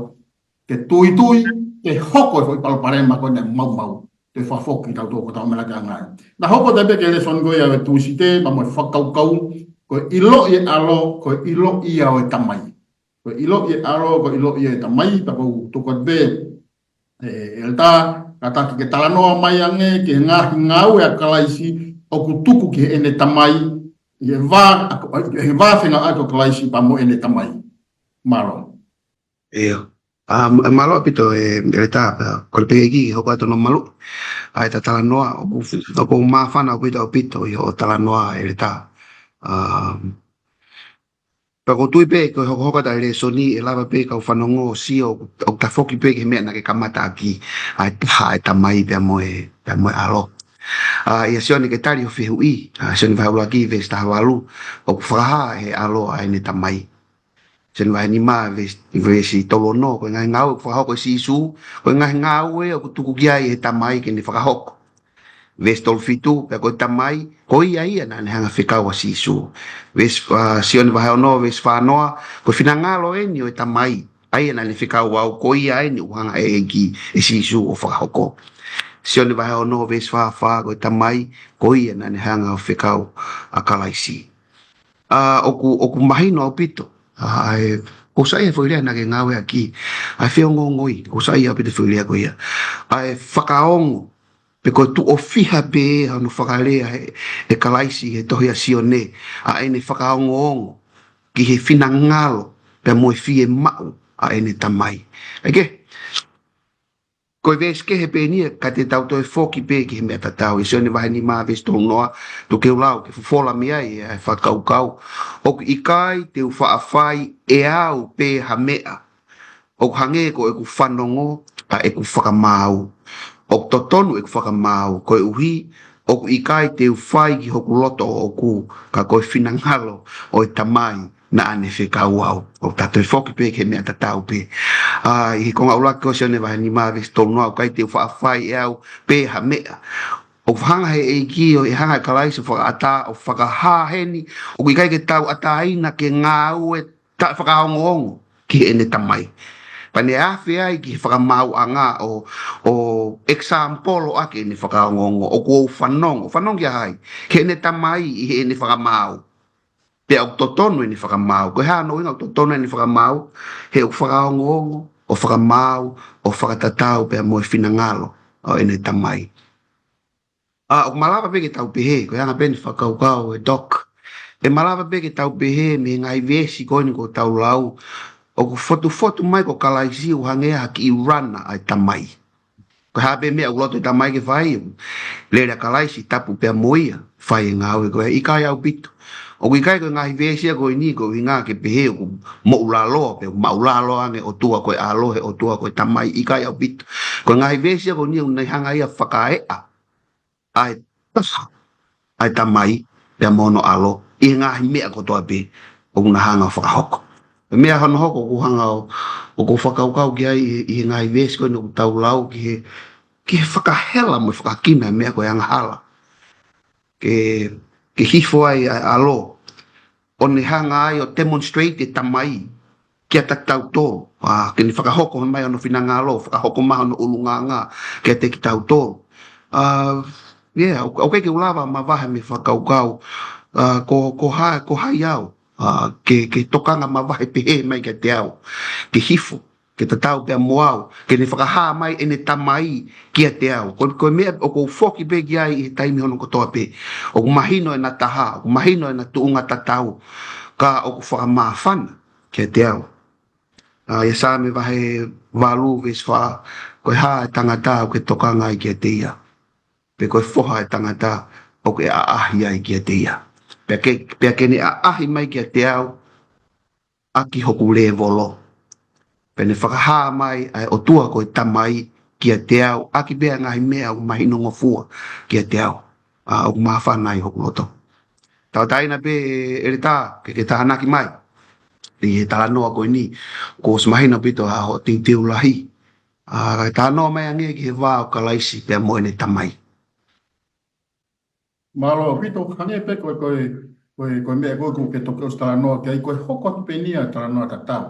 ke tuitui, ke hoko e foʻi palopalema ko eni ʻa e maumau, ke fakafoki kitautolu ki hotau ʻamanakiʻanga. Naʻe hoko atu pē ki he lēsoni ko ia ʻo e Tūsite, pea mo e fakakaukau, ko e ʻiloʻi e ʻAlo, ko e ʻiloʻi ia ʻo e Tamai. Ko e ʻiloʻi e ʻAlo, ko e ʻiloʻi ia ʻo e Tamai, pea ʻoku ou tuku atu pē, ʻe, ʻEletā, kātaki ke talanoa mai ange ki he ngaahi ngāue ʻa Kalaisi ʻoku tuku ki heʻene Tamai, ʻi he vā, ʻi he vā fengāueʻaki ʻo Kalaisi pea mo ʻene Tamai. Mālō. ʻIo. ʻA, m-, mālō ʻaupito, ʻe, ʻEletā, ʻa, kole pē ʻEiki ke hoko atu hono maluʻi ʻa ʻeta talanoa, ʻoku, ʻoku ou māfana ʻaupito, ʻaupito ʻi hoʻo talanoa, ʻEletā. ʻA, pea ʻoku ou tui pē ko e hokohoko atu ʻa e lēsoni ʻe lava pē kau fanongo ʻo sio ʻoku, ʻoku tafoki pē ki he meʻa naʻa ke kamata ʻaki, ʻa e taha ʻa e Tamai pea mo e, pea mo e ʻAlo. ʻA, ʻia Sione ke tali hoʻo fehuʻi, ʻa, Sione vahe ʻuluaki veesi taha valu, ʻoku fakahā ʻe he ʻAlo ʻa ʻene Tamai. Sione vahe nima veesi, veesi tolu ono, ko e ngaahi ngāue ʻoku fakahoko ʻe Sīsū, ko e ngaahi ngāue ʻoku tuku ki ai ʻe he Tamai ke ne fakahoko. Veesi tolu fitu, pea ko e Tamai, ko ia ia naʻa ne hanga fekau ʻa Sīsū. Veesi, ʻa, Sione vahe ono, veesi fā noa, ko e finangalo eni ʻo e Tamai, ʻa ia naʻa ne fekau au, ko ia eni ʻoku hanga ʻe he ʻEiki, ʻe Sīsū ʻo fakahoko. Sione vahe ono, veesi fā fā, ko e Tamai, ko ia naʻa ne hanga ʻo fekau ʻa Kalaisi. ʻA, ʻoku, ʻoku mahino ʻaupito. ʻA, ʻe, ʻoku ou saiʻia he foʻi lea naʻa ke ngāueʻaki. ʻA e feongoongoi, ʻoku ou saiʻia ʻaupito he foʻi lea ko ia. ʻA e fakaongo, pe ko e tuʻo fiha pē hono fakalea ʻe, ʻe Kalaisi he tohi ʻa Sione, ʻa ʻene fakaongoongo ki he finangalo, pea mo e fiemaʻu ʻa ʻene Tamai. ʻA ia ke, ko e veesi kehe pē eni ia, ka te tau toe foki pē ki he meʻa tatau. ʻI Sione vahe nima veesi tolu noa, tuku ke u lau, ke fofola mei ai ʻa e fakakaukau. ʻOku ʻikai te u faʻa fai ʻe au pē ha meʻa ʻoku hangē ko ʻeku fanongo ʻa ʻeku fakamaau. ʻOku totonu ʻeku fakamaau, koeʻuhi ʻoku ʻikai te u fai ki hoku loto ʻoʻoku, ka ko e finangalo ʻo e Tamai naʻa ne fekau au. ʻOku tau toe foki pē ki he meʻa tatau pē. ʻA, ʻi he konga ʻuluaki ʻo Sione vahe nima veesi tolu noa, ʻoku ʻikai te u faʻa fai ʻe au pē ha meʻa. ʻOku hanga ʻe he ʻEiki ʻo, ʻe hanga ʻe Kalaisi ʻo fakaʻatā, ʻo fakahā heni, ʻoku ʻikai ke tau ʻatāina ke ngāue taʻefakaongoongo ki heʻene Tamai. Pea ne afe ai ki he fakamaauʻanga ʻo, ʻo example ʻaki ʻene fakaongoongo, ʻoku ou fanongo, fanongo kia hai, ki heʻene Tamai ʻi heʻene fakamaau. Pea ʻoku totonu ʻene fakamaau. Ko e hā hono ʻuhinga ʻoku totonu ʻene fakamaau? He ʻoku fakaongoongo, ʻo fakamaau, ʻo fakatatau pea mo e finangalo ʻo ʻene Tamai. ʻA, ʻoku malava pē ke tau pehē, ko e anga pē eni e fakakaukau ʻa e Doc. ʻE malava pē ke tau pehē mei he ngaahi veesi ko eni kuo tau lau, ʻoku fotufotu mai ko Kalaisi ʻoku hangē ha kiʻi runner ʻa e Tamai. Ko e hā pē meʻa ʻoku loto e Tamai ke fai, lele ʻa Kalaisi tapu pea mo ia, fai e ngāue ko ia, ʻikai ʻaupito. ʻOku ʻikai ko e ngaahi veesi ia ko eni ko e ʻuhinga ke pehē ʻoku moʻulaloa, pe ʻoku maʻulalo ange ʻOtua ko e ʻAlo, he ʻOtua ko e Tamai, ʻikai ʻaupito. Ko e ngaahi veesi ia ko eni ʻoku ne hanga ia ʻo fakaeʻa ʻa e taha ʻa e Tamai pea mo hono ʻAlo ʻi he ngaahi meʻa kotoa pē ʻoku na hanga ʻo fakahoko. Ko e meʻa hono hoko ʻoku ou hanga ʻo, ʻoku ou fakakaukau ki ai ʻi, ʻi he ngaahi veesi ko eni ʻoku tau lau ki he, ki he fakahela mo e fakakina e meʻa ko e angahala. Ke, ke hifo ai ʻa e ʻAlo ʻo ne hanga ai ʻo demonstrate e Tamai kiate kitautolu, ʻa, ke ne fakahoko mai hono finangalo, fakahoko mai hono ʻulungaanga kiate kitautolu. ʻA, yeah, ʻoku, ʻoku ʻikai ke u lava ʻo mavahe mei he fakakaukau, ʻa, ko, ko hai, ko hai au. ʻa, ke, ke tokanga mavahe pehē mai kiate au, ke hifo, ke tatau pea mo au, ke ne fakahā mai ʻene Tamai kiate au. Ko, ko e meʻa ʻoku ou foki pē ki ai ʻi he taimi hono kotoa pē. ʻOku mahino ʻena taha, ʻoku mahino ʻena tuʻunga tatau, ka ʻoku fakamāfana kiate au. ʻA, ʻia Saame vahe valu veesi fā, ko e hā e tangata ʻoku ke tokanga ai kiate ia? Pe ko e foha e tangata ʻoku ke ʻaʻahi ai kiate ia? Pea ke, pea ke ne ʻaʻahi mai kiate au ʻaki hoku lēvolo. Pea ne fakahā mai ʻa e ʻOtua ko e Tamai kiate au, ʻaki pē ʻa e ngaahi meʻa ʻoku mahinongofua kiate au, ʻa, ʻoku māfana ai hoku loto. Tauʻatāina pē ʻEletā, ke, ke tānaki mai ʻi he talanoa ko eni, kuo ʻosi mahino ʻaupito ʻa hoʻo teuteu lahi. ʻA, talanoa mai angē ki he vā ʻo Kalaisi pea mo ʻene Tamai. Mālō ʻaupito, hangē pē ko e, ko e, ko e, ko e meʻa ko ē ʻoku ke toki ʻosi talanoa ki ai, ko e hoko atu pē eni ia ʻa e talanoa tatau.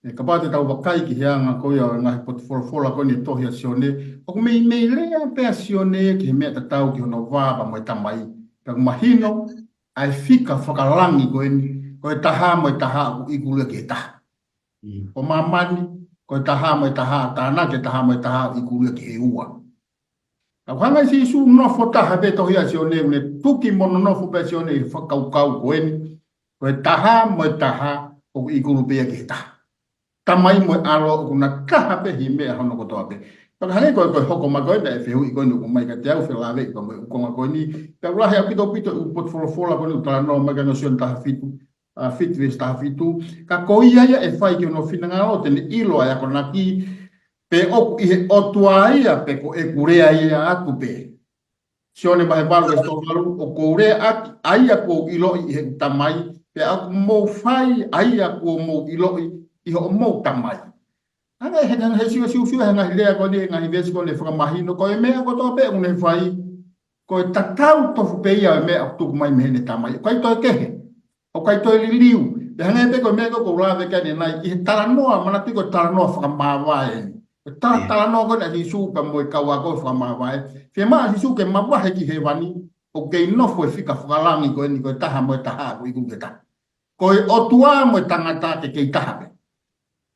ʻE, kapau te tau vakai ki he anga ko ia ʻo e ngaahi potu folofola ko eni ʻo e tohi ʻa Sione, ʻoku meimei lea pē ʻa Sione ki he meʻa tatau ki hono vā pea mo e Tamai. Pea ʻoku mahino ʻa e fika fakalangi ko eni, ko e taha mo e taha ʻoku ʻikulu ia ki he taha. Mm. Ko māmani, ko e taha mo e taha, tānaki e taha mo e taha ʻoku ʻikulu ia ki he ua. Ka ʻoku hanga ʻe Sīsū ʻo nofo taha pē, tohi ʻa Sione, ʻoku ne tuki mo nonofo pē ʻa Sione ʻi he fakakaukau ko eni. Ko e taha mo e taha ʻoku ʻikulu pē ia ki he taha. Tamai mo e ʻAlo ʻoku na taha pē ʻi he meʻa hono kotoa pē. Pea ka hangē ko e, ko e hoko mai ko ē ʻa e fehuʻi ko eni ʻoku ʻomai kiate au, felāveʻi pea mo e ʻū konga ko eni. Pea ʻoku lahi ʻaupito ʻaupito e ʻū potu folofola ko eni ʻoku talanoa mai ki ai ʻa Sione taha fitu, ʻa, fitu veesi taha fitu. Ka ko ia ia ʻe fai ki hono finangalo te ne ʻilo ʻa e akonaki, pe ʻoku ʻi he ʻOtua ia, pe ko ʻeku lea ia atu pē. Sione vahe valu veesi tolu valu, ʻoku ou lea ʻaki ʻa ia kuo u ʻiloʻi ʻi heʻeku Tamai, pea ʻoku mou fai ʻa ia kuo mou ʻiloʻi ʻi hoʻomou tamai. Hangē he, he siosiosio he ngaahi lea ko eni, he ngaahi veesi ko eni ʻe fakamahino, ko e meʻa kotoa pē ʻoku ne fai, ko e tatau tofu pē ia ʻo e meʻa ʻoku tuku mai mei heʻene Tamai. ʻOku ʻikai toe kehe, ʻoku ʻikai toe liliu. Pea hangē pē ko e meʻa ko ē ʻoku ou lave ki ai ʻanenai, ʻi he talanoa, manatuʻi ko e talanoa fakamāvae eni. Ko e ta-, ʻIo. talanoa ko eni ʻa Sīsū pea mo e kau ako fakamāvae. Fiemaʻu ʻa Sīsū ke mavahe ki hēvani, ʻoku kei nofo e fika fakalangi ko eni, ko e taha mo e taha ʻoku ʻikulu ki he taha. Ko e ʻOtua mo e tangata ke kei taha pē.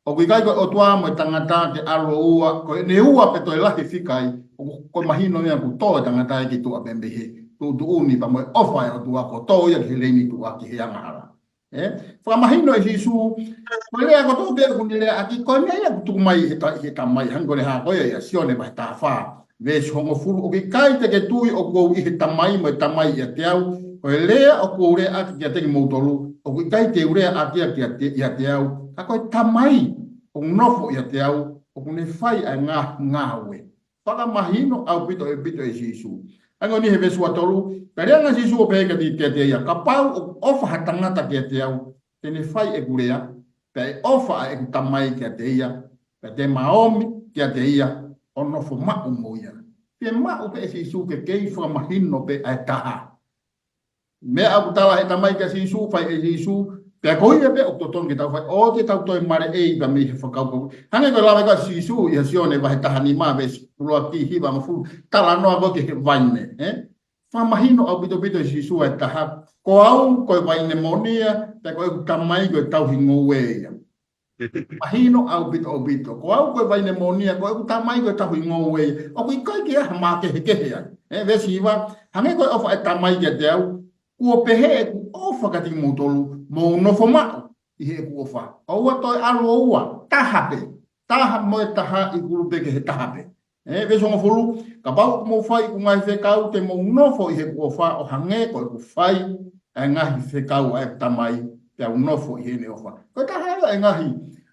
ʻOku ʻikai ko e ʻOtua mo e tangata ke ʻalu ʻo ua, ko ʻene ua pē toe lahi fika ai, ʻoku, ko e mahino ia ʻoku tō e tangata ia ki tuʻa pē mei he tuʻutuʻuni pea mo e ʻofa ʻa e ʻOtua kuo tō ia ki he leini tuʻa ki he angahala. ʻE, fakamahino ʻe Sīsū, ko e lea kotoa pē ʻoku ne lea ʻaki, ko e meʻa ia ʻoku tuku mai ʻi he ta-, ʻi he Tamai, hangē ko e lea ko ia ʻia Sione vahe taha fā, veesi hongofulu, ʻoku ʻikai te ke tui ʻoku ou ʻi he Tamai mo e Tamai ʻiate au, ko e lea ʻoku ou lea ʻaki kiate kimoutolu, ʻoku ʻikai te u lea ʻaki ia kiate, ʻiate au, ka ko e Tamai ʻoku nofo ʻiate au, ʻoku ne fai ʻa e ngā-, ngāue. Fakamahino ʻaupito ʻaupito ʻe Sīsū. Hangē ko eni he veesi ua tolu, pea lea ange ʻa Sīsū ʻo pehē kiate, kiate ia, kapau ʻoku ʻofa ha tangata kiate au, te ne fai ʻeku lea, pea ʻe ʻofa ʻa ʻeku Tamai kiate ia, pea te ma ōmi kiate ia, ʻo nofo maʻu mo ia. Fiemaʻu pē ʻe Sīsū ke kei fakamahino pē ʻa e taha. Meʻa ʻoku tala ʻe he Tamai kia Sīsū, fai ʻe Sīsū, pea ko ia pē ʻoku totonu ke tau fai, ʻoua te tau toe maleʻei pē mei he fakakaukau. Hangē ko e lave ko ē ʻa Sīsū ʻia Sione vahe taha nima veesi ʻuluaki ki he hiva hongofulu, talanoa ko ē ki he vaine, ē? Fakamahino ʻaupito ʻaupito ʻe Sīsū ʻa e taha, ko au ko e vaine moʻoni ia, pea ko ʻeku Tamai ko e tauhi ngoue ia. Mahino ʻaupito ʻaupito. Ko au ko e vaine moʻoni ia, ko ʻeku Tamai ko e tauhi ngoue ia. ʻOku ʻikai ke ʻi ai ha makehekehe ai. ʻE, veesi hiva, hangē ko e ʻofa ʻa e Tamai kiate au, kuo pehē ʻeku ʻofa kiate kimoutolu, mou nofo maʻu ʻi heʻeku ʻofa. ʻOua toe ʻalu ʻo ua, taha pē. Taha mo e taha ʻikulu pē ki he taha pē. ʻE, veesi hongofulu, kapau ʻoku mou fai ʻeku ngaahi fekau te mou nofo ʻi heʻeku ʻofa ʻo hangē ko ʻeku fai ʻa e ngaahi fekau ʻa ʻeku Tamai, pea u nofo ʻi heʻene ʻofa. Ko e taha ia e ngaahi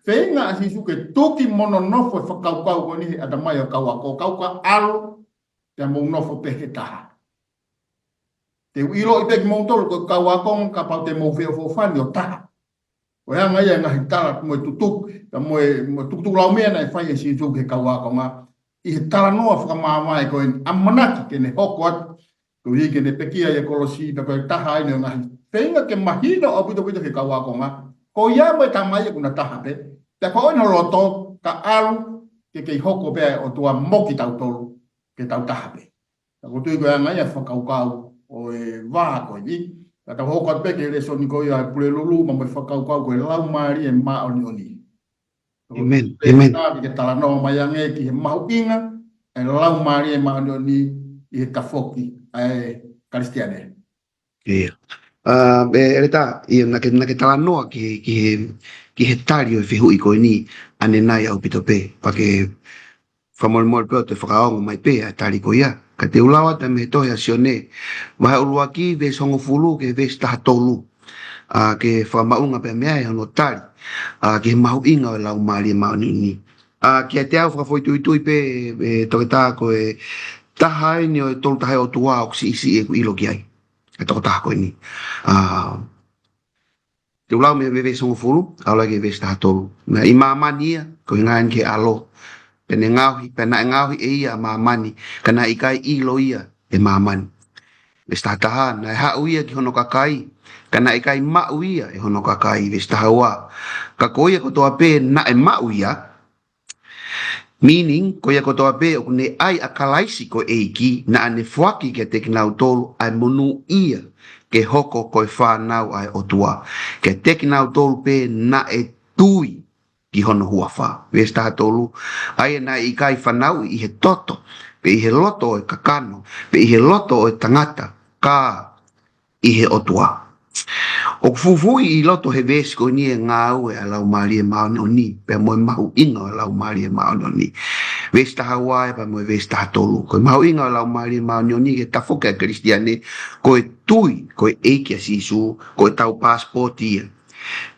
feinga ʻa Sīsū ke tuki mo nonofo e fakakaukau ko eni he ʻatamai ʻo e kau ako, kau ka ʻalu, pea mou nofo pē he taha. Te u ʻiloʻi pē kimoutolu ko e kau ako, kapau te mou feʻofoʻofani ʻo taha. Ko e anga ia e ngaahi tala mo e tutuku, pea mo e, mo e tukutuku laumea naʻe fai ʻe Sīsū ki he kau akonga. ʻI he talanoa fakamāvae ko eni, ʻamanaki ke ne hoko atu. Koeʻuhi ke ne pekia ʻi he kolosi, pea ko e taha eni ʻo e ngaahi feinga ke mahino ʻaupito ʻaupito ki he kau akonga. Ko ia mo e Tamai ʻoku na taha pē. Pea ko ʻene loto, ka ʻalu, ke kei hoko pē ʻa e ʻOtua mo kitautolu, ke tau taha pē. Ka ʻoku ou tui ko e anga ia e fakakaukau ʻo e vā ko eni. Ka tau hoko atu pē ki he lēsoni ko ia ʻa e Pulelulu, mo e fakakaukau ko e Laumālie Māʻoniʻoni. ʻĒmeni, ʻēmeni. Ka ke talanoa mai ange ki he mahuʻinga ʻa e Laumālie Māʻoniʻoni ʻi he tafoki ʻa e Kalisitiane. ʻIo. ʻA, ʻe, ʻEletā, ʻio, naʻa ke, naʻa ke talanoa ki he, ki he, ki he tali ʻo e fehuʻi ko eni, ʻanenai ʻaupito pē, pea ke fakamolemole pē ʻo te fakaongo mai pē ʻa e tali ko ia. Ka te u lau atu mei he tohi ʻa Sione, vahe ʻuluaki, veesi hongofulu ki he veesi taha tolu. ʻA, ke fakamaʻunga pē meʻa ʻi hono tali, ʻa, ki he mahuʻinga ʻo e Laumālie Māʻoniʻoni. ʻA, kiate au fakafoʻituitui pē, ʻe, Toketā, ko e taha eni ʻo e Tolu Tahaʻi ʻOtua ʻoku siʻisiʻi ʻeku ʻilo ki ai. ʻA e tokotaha ko eni. ʻA, te u lau mei he veesi hongofulu, ʻalu ki he veesi taha tolu. Naʻe ʻi māmani ia, ko e hinga eni ki he ʻAlo. Pea ne ngaohi, pea naʻe ngaohi ʻe ia ʻa māmani, ka naʻe ʻikai ʻilo ia ʻe māmani. Veesi taha taha, naʻe haʻu ia ki hono kakai, ka naʻe ʻikai maʻu ia ʻe hono kakai. Veesi taha ua, ka ko ia kotoa pē naʻe maʻu ia, meaning, ko ia kotoa pē ʻoku ne ʻai ʻa Kalaisi ko e ʻEiki, naʻa ne foaki kiate kinautolu ʻa e monūʻia ke hoko ko e fānau ʻa e ʻOtua. Kiate kinautolu pē naʻe tui ki hono huafa. Veesi taha tolu, ʻa ia naʻe ʻikai fanauʻi ʻi he toto, pe ʻi he loto ʻo e kakano, pe ʻi he loto ʻo e tangata, ka ʻi he ʻOtua. ʻOku fufuuʻi ʻi loto he veesi ko eni e ngāue ʻa e Laumālie Māʻoniʻoni, pea mo e mahuʻinga ʻo e Laumālie Māʻoniʻoni. Veesi taha ua ē pea mo e veesi taha tolu. Ko e mahuʻinga ʻo e Laumālie Māʻoniʻoni ki he tafoki ʻa e Kalisitiane, ko e tui ko e ʻEiki ʻa Sīsū, ko e tau passport ia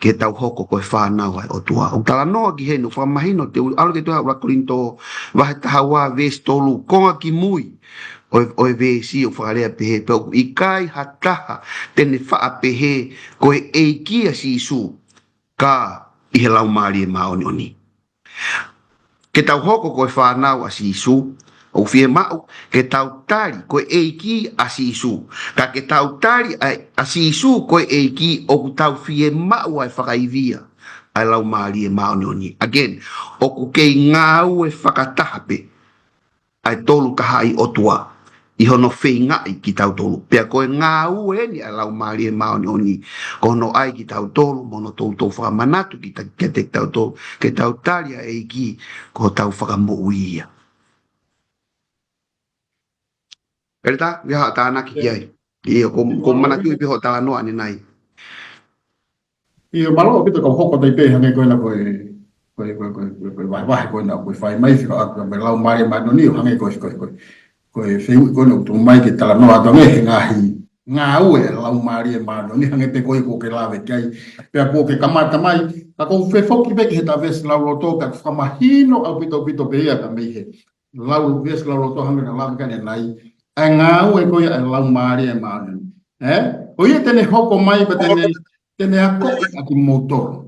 ke tau hoko ko e fānau ʻa e ʻOtua. ʻOku talanoa ki heni, fakamahino, te u ʻalu ki he tohi ʻa ʻuluaki Kolinitō, vahe taha ua veesi tolu, konga kimui ʻo e, ʻo e veesi ʻoku fakalea pehē, pea ʻoku ʻikai ha taha te ne faʻa pehē ko e ʻEiki ʻa Sīsū, ka ʻi he Laumālie Māʻoniʻoni. Ke tau hoko ko e fānau ʻa Sīsū, ʻoku fiemaʻu ke tau tali ko e ʻEiki ʻa Sīsū. Ka ke tau tali ʻa, ʻa Sīsū ko e ʻEiki, ʻoku tau fiemaʻu ʻa e fakaivia ʻa e Laumālie Māʻoniʻoni. Again, ʻoku kei ngāue fakataha pē ʻa e Tolu Tahaʻi ʻOtua ʻi hono feingaʻi kitautolu. Pea ko e ngāue eni ʻa e Laumālie Māʻoniʻoni, ko hono ʻai kitautolu mo hono toutou fakamanatu kita, kiate kitautolu, ke tau tali ʻa e ʻEiki ko hotau Fakamoʻui ia. ʻEletā, ʻi ai haʻo tānaki ki ai? ʻIo, ko, ko manatuʻi pē hoʻo talanoa ʻanenai. ʻIo, mālō ʻaupito, kau hoko atu pē hangē ko ena ko e, ko e, ko e, ko e, ko e, ko e vahevahe ko ena, ko e fai mai, fika aku mai Laumālie Māʻoniʻoni, ʻo hangē ko e, ko e, ko e, ko e fehuʻi ko ena ʻoku tuʻu mai ke talanoa atu ange he ngaahi ngāue ʻa e Laumālie Māʻoniʻoni, hangē pē ko ia kuo ke lave ki ai, pea kuo ke kamata mai, ka ʻoku ou fie foki pē ki he taha veesi lauloto, pea ʻoku fakamahino ʻaupito, ʻaupito pē ia ka mei he lau veesi lauloto hangē naʻa lave ki ai ʻanenai, ʻa e ngāue ko ia ʻa e Laumālie Māʻoniʻoni. Ē? Ko ia te ne hoko mai pea te ne, te ne akoʻi ʻa kimoutolu.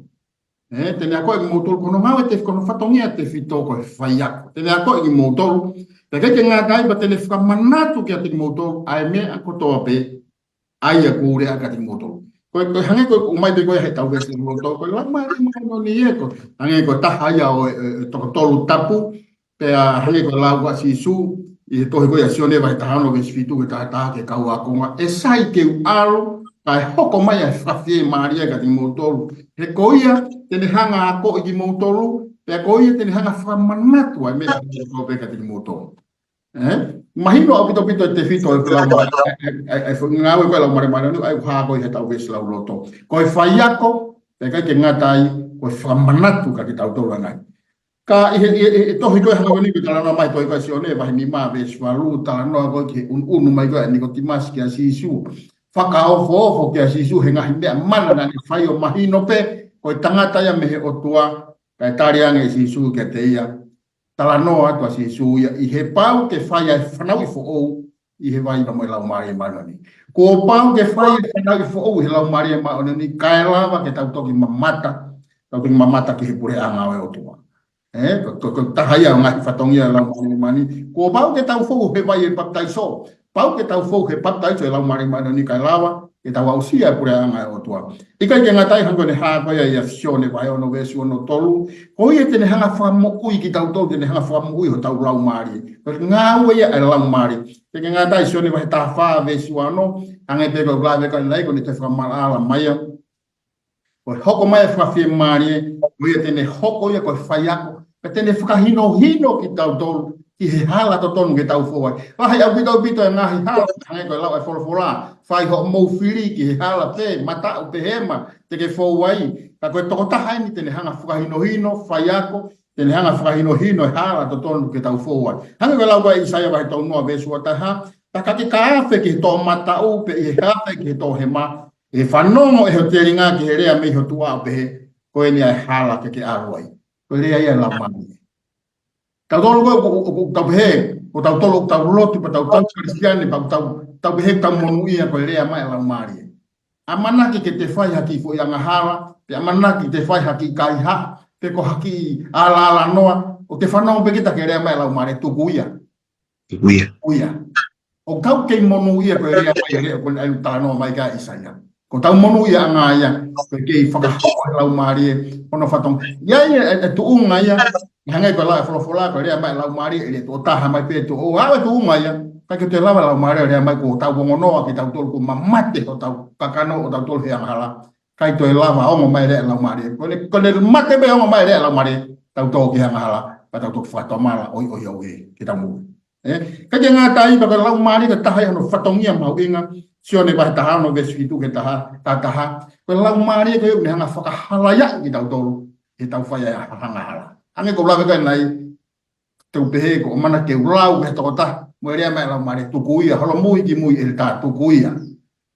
Ē? Te ne akoʻi kimoutolu, ko hono ngāue te, ko hono fatongia tefito ko e faiako. Te ne akoʻi kimoutolu. Pea ʻikai ke ngata ai pea te ne fakamanatu kiate kimoutolu ʻa e meʻa kotoa pē ʻa ia kuo u lea kiate kimoutolu. Ko e, ko e hangē ko e ʻomai pē ko ia he taha veesi lauloto, ko e Laumālie Māʻoniʻoni ē ko e hangē ko e taha ia ʻo e, e, e toko tolu tapu, pea hangē ko e lau ʻa Sīsū ʻi he tohi ko ia ʻa Sione vahe taha ono veesi fitu ki he taha taha ki he kau ākonga, ʻe sai ke u ʻalu, kae hoko mai ʻa e fakafiemālie kiate kimoutolu. He ko ia te ne hanga ʻo akoʻi kimoutolu, pea ko ia te ne hanga ʻo fakamanatu ʻa e meʻa kotoa pē kiate kimoutolu. Ē? Mahino ʻaupito ʻaupito e tefito ʻo e Laumālie, ʻa e, ʻa e, ʻa e, ʻa e ngāue ko e Laumālie Māʻoniʻoni, ʻa ia ʻoku hā ko ia he taha veesi lauloto. Ko e faiako, pea ʻikai ke ngata ai, ko e fakamanatu kiate kitautolu ʻanenai. Ka ʻi he, ʻi he, ʻi he tohi ko ē hangē ko eni ʻoku talanoa mai, tohi ko ē ʻa Sione, vahe nima, veesi valu, talanoa ko ē ki he ʻunuʻunu mai ko ē ʻa Nikotīmasi kia Sīsū. Fakaofoofo kia Sīsū he ngaahi meʻa mana naʻa ne fai ʻo mahino pē, ko e tangata ia mei he ʻOtua, kae tali ange ʻe Sīsū kiate ia. Talanoa atu ʻa Sīsū ia ʻi he pau ke fai ʻa e fanauʻi foʻou ʻi he vai pea mo e Laumālie Māʻoniʻoni. Kuo pau ke fai ʻa e fanauʻi foʻou ʻi he Laumālie Māʻoniʻoni, kae lava ke tau toki mamata, tau toki mamata ki he puleʻanga ʻo e ʻOtua. Ē, ko, ko, ko e taha ia ʻo e ngaahi fatongia ʻo e Laumālie Māʻoniʻoni. Kuo pau ke tau fou he vai ʻo e papitaiso. Pau ke tau fou he papitaiso ʻo e Laumālie Māʻoniʻoni kae lava ke tau aʻusia e puleʻanga ʻo e ʻOtua. ʻIkai ke ngata ai, hangē ko ʻene hā ko ia ʻia Sione vahe ono veesi uanoa tolu, ko ia te ne hanga fakamoʻui kitautolu, te ne hanga fakamoʻui hotau laumālie. Ko e ngāue ia ʻa e laumālie. ʻIkai ke ngata ai, Sione vahe taha fā veesi uanoa, hangē pē ko e lave ko eni, ko ʻene toe fakamaʻalaʻala mai ia. Ko e hoko mai e fakafiemālie, ko ia te ne hoko ia ko e faiako, pea te ne fakahinohino kitautolu ki he hala totonu ke tau fou ai. Lahi ʻaupito ʻaupito e ngaahi hala, hangē ko e lau ʻa e folofola, fai hoʻomou fili ki he hala pē, mataʻu pe hema, te ke fou ai. Ka ko e tokotaha eni te ne hanga fakahinohino, faiako, te ne hanga fakahinohino e hala totonu ke tau fou ai. Hangē ko e lau ʻa ʻIsaia vahe tolunoa veesi uataha, tā ka ke ka afe ki he toʻomataʻu pe ʻi he afe ki he toʻohema, ʻe fanongo ʻe ho telinga ki he lea mei ho tuʻa ʻo pehē, ko eni ʻa e hala ke ke ʻalu ai. Ko e lea ia ʻa e laumālie. Tautolu ko ē, ʻoku, ʻoku, ʻoku tau pehē, ko tautolu ʻoku tau lotu, pea tau tau Kalisitiane, pea tau, tau pehē tau monūʻia ko e lea mai ʻa e laumālie. ʻAmanaki ke te fai ha kiʻi foʻi angahala, pe ʻamanaki ke te fai ha kiʻi kaihaʻa, pe ko ha kiʻi ʻalaʻala noa, ʻo te fanongo pē kita ki he lea mai ʻa e laumālie, tuku ia. Tuku ia. Tuku ia. ʻOku tau kei monūʻia ko e lea mai ʻa e lea ko eni ʻoku talanoa mai ki ai ʻa ʻIsaia. Ko ʻetau monūʻiaʻanga ia, ko e kei fakahoko ʻe he laumālie hono fatongia. ʻI ai e, e, e tuʻunga ia, ʻi hangē ko e lau ʻa e folofola, ko e lea mai ʻa e laumālie, ʻe lea tuʻo taha mai pē tuʻo ua, ʻa e tuʻunga ia, ʻikai ke toe lava e laumālie ʻo lea mai ko hotau ongo noa kitautolu kuo mamate hotau kakano ʻo tautolu he angahala. ʻIkai toe lava ongo mai e lea ʻa e laumālie. Ko ʻene, ko ʻene mate pē ongo mai e lea ʻa e laumālie, tau tō ki he angahala, pea tau toki fakatomala, ʻoiʻoi ʻaupito ke tau moʻui. ʻE, ʻikai ke ngata ai, pea ko e laumālie ko e taha ia hono fatongia mahuʻinga, Sione vahe taha ono veesi fitu ki he taha, taha taha. Ko e laumālie ko ia ʻoku ne hanga fakahalaia kitautolu ʻi heʻetau fai ʻa e angahala. Hangē ko e lave ko eni, tau pehē ko ʻemau ʻamanaki ke lau mei he tokotaha, mo e lea mai ʻa e laumālie, tuku ia, holomui ki mui ʻeletā, tuku ia.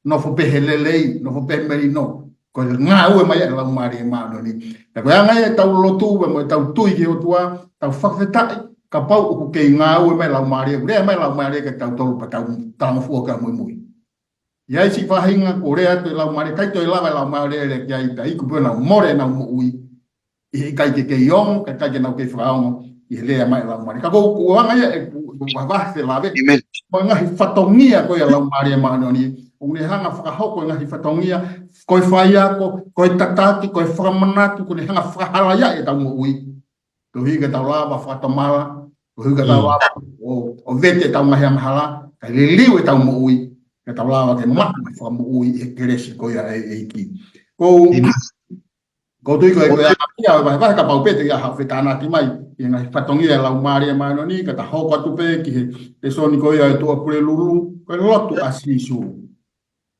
Nofo pē he lelei, nofo pē he melino. Ko e ngāue mai ʻa e Laumālie Māʻoniʻoni. Pea ko e anga ia ʻetau lotu, pea mo ʻetau tui ki he ʻOtua, tau fakafetaʻi, kapau ʻoku kei ngāue mai e laumālie, lea mai e laumālie kiate kitautolu pea tau talangofua ki ai muimui. ʻI ai siʻi faʻahinga kuo lea atu e laumālie, ʻikai toe lava e laumālie ʻo lea ki ai, pea iku pē ʻenau mole ʻenau moʻui ʻi he ʻikai ke kei ongo, ka ʻikai ke nau kei fakaongo ʻi he lea mai e laumālie. Ka ko, ko e anga ia ʻeku, ʻeku vahevahe e lave. ʻĒmeni. Ko e ngaahi fatongia ko ia ʻa e Laumālie Māʻoniʻoni, ʻoku ne hanga fakahoko e ngaahi fatongia, ko e faiako, ko e tataki, ko e fakamanatu, ʻoku ne hanga fakahalaia ʻetau moʻui. Koeʻuhi ke tau lava fakatomala, koeʻuhi ke tau lava ʻo, ʻo vete ʻetau ngaahi angahala, kae liliu ʻetau moʻui, ke tau lava ke maʻu e fakamoʻui ʻi he kelesi ko ia ʻa e ʻEiki. Ko, ʻĒmeni. Ko e tui ko e, ko e ʻa ia, ʻo e vahevahe kapau pē te ke ʻai haʻo fetānaki mai ʻi he ngaahi fatongia ʻa e Laumālie Māʻoniʻoni, ka ta hoko atu pē ki he lēsoni ko ia ʻa e Tuʻapulelulu, ko e lotu ʻa Sīsū.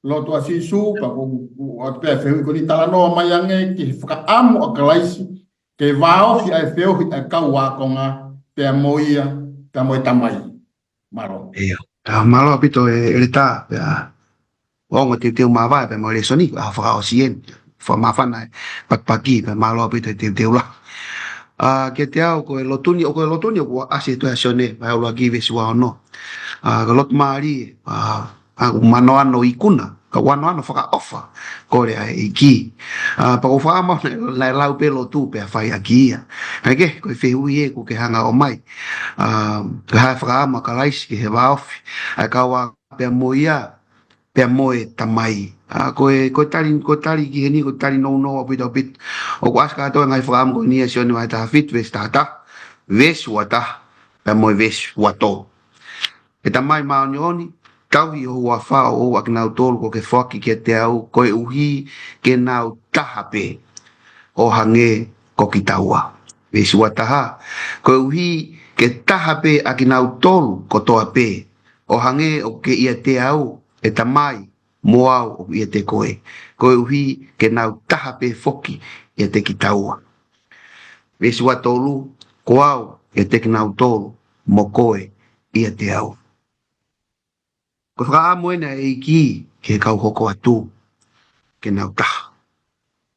Lotu ʻa Sīsū, pea ko, ko, ʻoatu pē ʻa e fehuʻi ko eni, talanoa mai ange ki he fakaʻamu ʻa Kalaisi ke vāofi ʻa e feohi ʻa e kau ākonga pea mo ia, pea mo e Tamai. Mālō. ʻIo. Ā, mālō ʻaupito e, ʻEletā, pea ʻoku ongo e teuteu māvae pea mo e lēsoni, ʻa e fakaʻosi eni. Fakamāfana e pakipaki, pea mālō ʻaupito e teuteu lahi. Ā, kiate au ko e lotu ni, ʻoku, ko e lotu ni ʻoku ʻasi he tohi ʻa Sione, vahe ʻuluaki veesi uaono. Ā, ko e lotu mālie, ā, ʻa, ʻoku manoano ikuna, ka ʻoku manoano fakaʻofa, kole ʻa e ʻEiki. Ā, pea ʻoku ou fakaʻamu naʻe, naʻe lau pē lotu pea fai ʻaki ia. Kae kehe, ko e fehuʻi ē ʻoku ke hanga ʻo ʻomai. Ā, ko e hā e fakaʻamu ʻa Kalaisi ke vāofi ʻa e kau ākonga pea mo ia, pea mo e Tamai. Ā, ko e, ko e tali, ko e tali ki heni, ko e tali nounou ʻaupito ʻaupito. ʻOku ʻasi kātoa e ngaahi fakaʻamu ko eni ʻa Sione vahe taha fitu, veesi taha taha, veesi ua taha, pea mo e veesi ua tolu. ʻE Tamai māʻoniʻoni, tauhi ʻi ho huafa ʻo ʻoʻou ʻa kinautolu kuo ke foaki kiate au, koeʻuhi ke nau taha pē, ʻo hangē ko kitaua. Veesi ua taha, koeʻuhi ke taha pē ʻa kinautolu kotoa pē, ʻo hangē ʻoku ke ʻiate au, ʻe Tamai, mo au ʻoku ʻiate koe, koeʻuhi ke nau taha pē foki ʻiate kitaua. Veesi ua tolu, ko au ʻiate kinautolu, mo koe ʻiate au. Ko e fakaʻamu eni ʻa e ʻEiki ki he kau hoko atu, ke nau taha.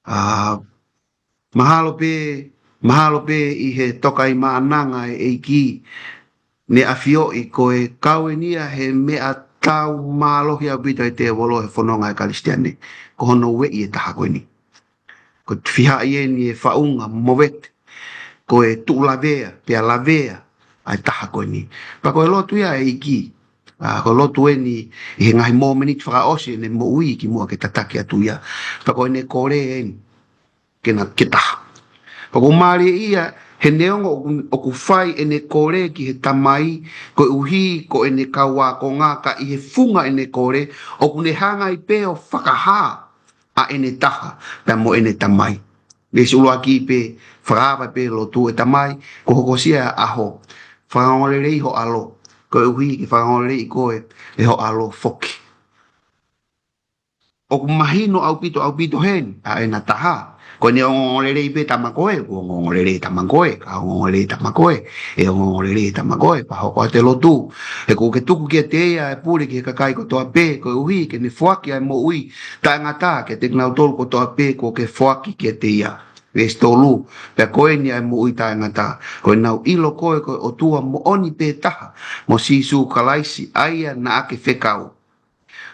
Ā, mahalo pē, mahalo pē ʻi he tokaimaʻananga ʻa e ʻEiki, ne ʻafioʻi ko e kau eni ia he meʻa taumālohi ʻaupito ʻa e tēvolo he fononga ʻa e Kalisitiane, ko hono ueʻi e taha ko eni. Ko e fihaʻi eni e faʻunga movete, ko e tuʻu lavea, pea lavea ʻa e taha ko eni. Pea ko e lotu ia ʻa e ʻEiki, ʻA, ko e lotu eni ʻi he ngaahi momeniti fakaʻosi ʻene moʻui kimuʻa ke tataki atu ia. Pea ko ʻene kole eni ke na ke taha. Pea ʻoku mālie ia he neongo ʻoku, ʻoku fai ʻene kole ki he Tamai, koeʻuhi ko ʻene kau ākonga, ka ʻi he funga ʻene kole ʻoku ne hanga ai pē ʻo fakahā ʻa ʻene taha pea mo ʻene Tamai. Veesi ʻuluaki pē, fakaava pē lotu ʻe Tamai, kuo hokosia ʻa e ʻaho. Fakaongoongoleleiʻi ho ʻAlo, koeʻuhi ke fakaongoongoleleiʻi koe ʻe ho ʻAlo foki. ʻOku mahino ʻaupito, ʻaupito heni ʻa ʻena taha. Ko ʻene ongoongolelei pē tama ko ē, kuo ongoongolelei tama ko ē, ka ongoongolelei tama ko ē, ʻe ongoongolelei tama ko ē, pea hoko atu e lotu. He ʻoku ke tuku kiate ia ʻa e pule ki he kakai kotoa pē, koeʻuhi ke ne foaki ʻa e moʻui taʻengata kiate kinautolu kotoa pē kuo ke foaki kiate ia. Veesi tolu, pea ko eni ʻa e moʻui taʻengata, ko ʻenau ʻilo koe ko e ʻOtua moʻoni pē taha, mo Sīsū Kalaisi ʻa ia naʻa ke fekau.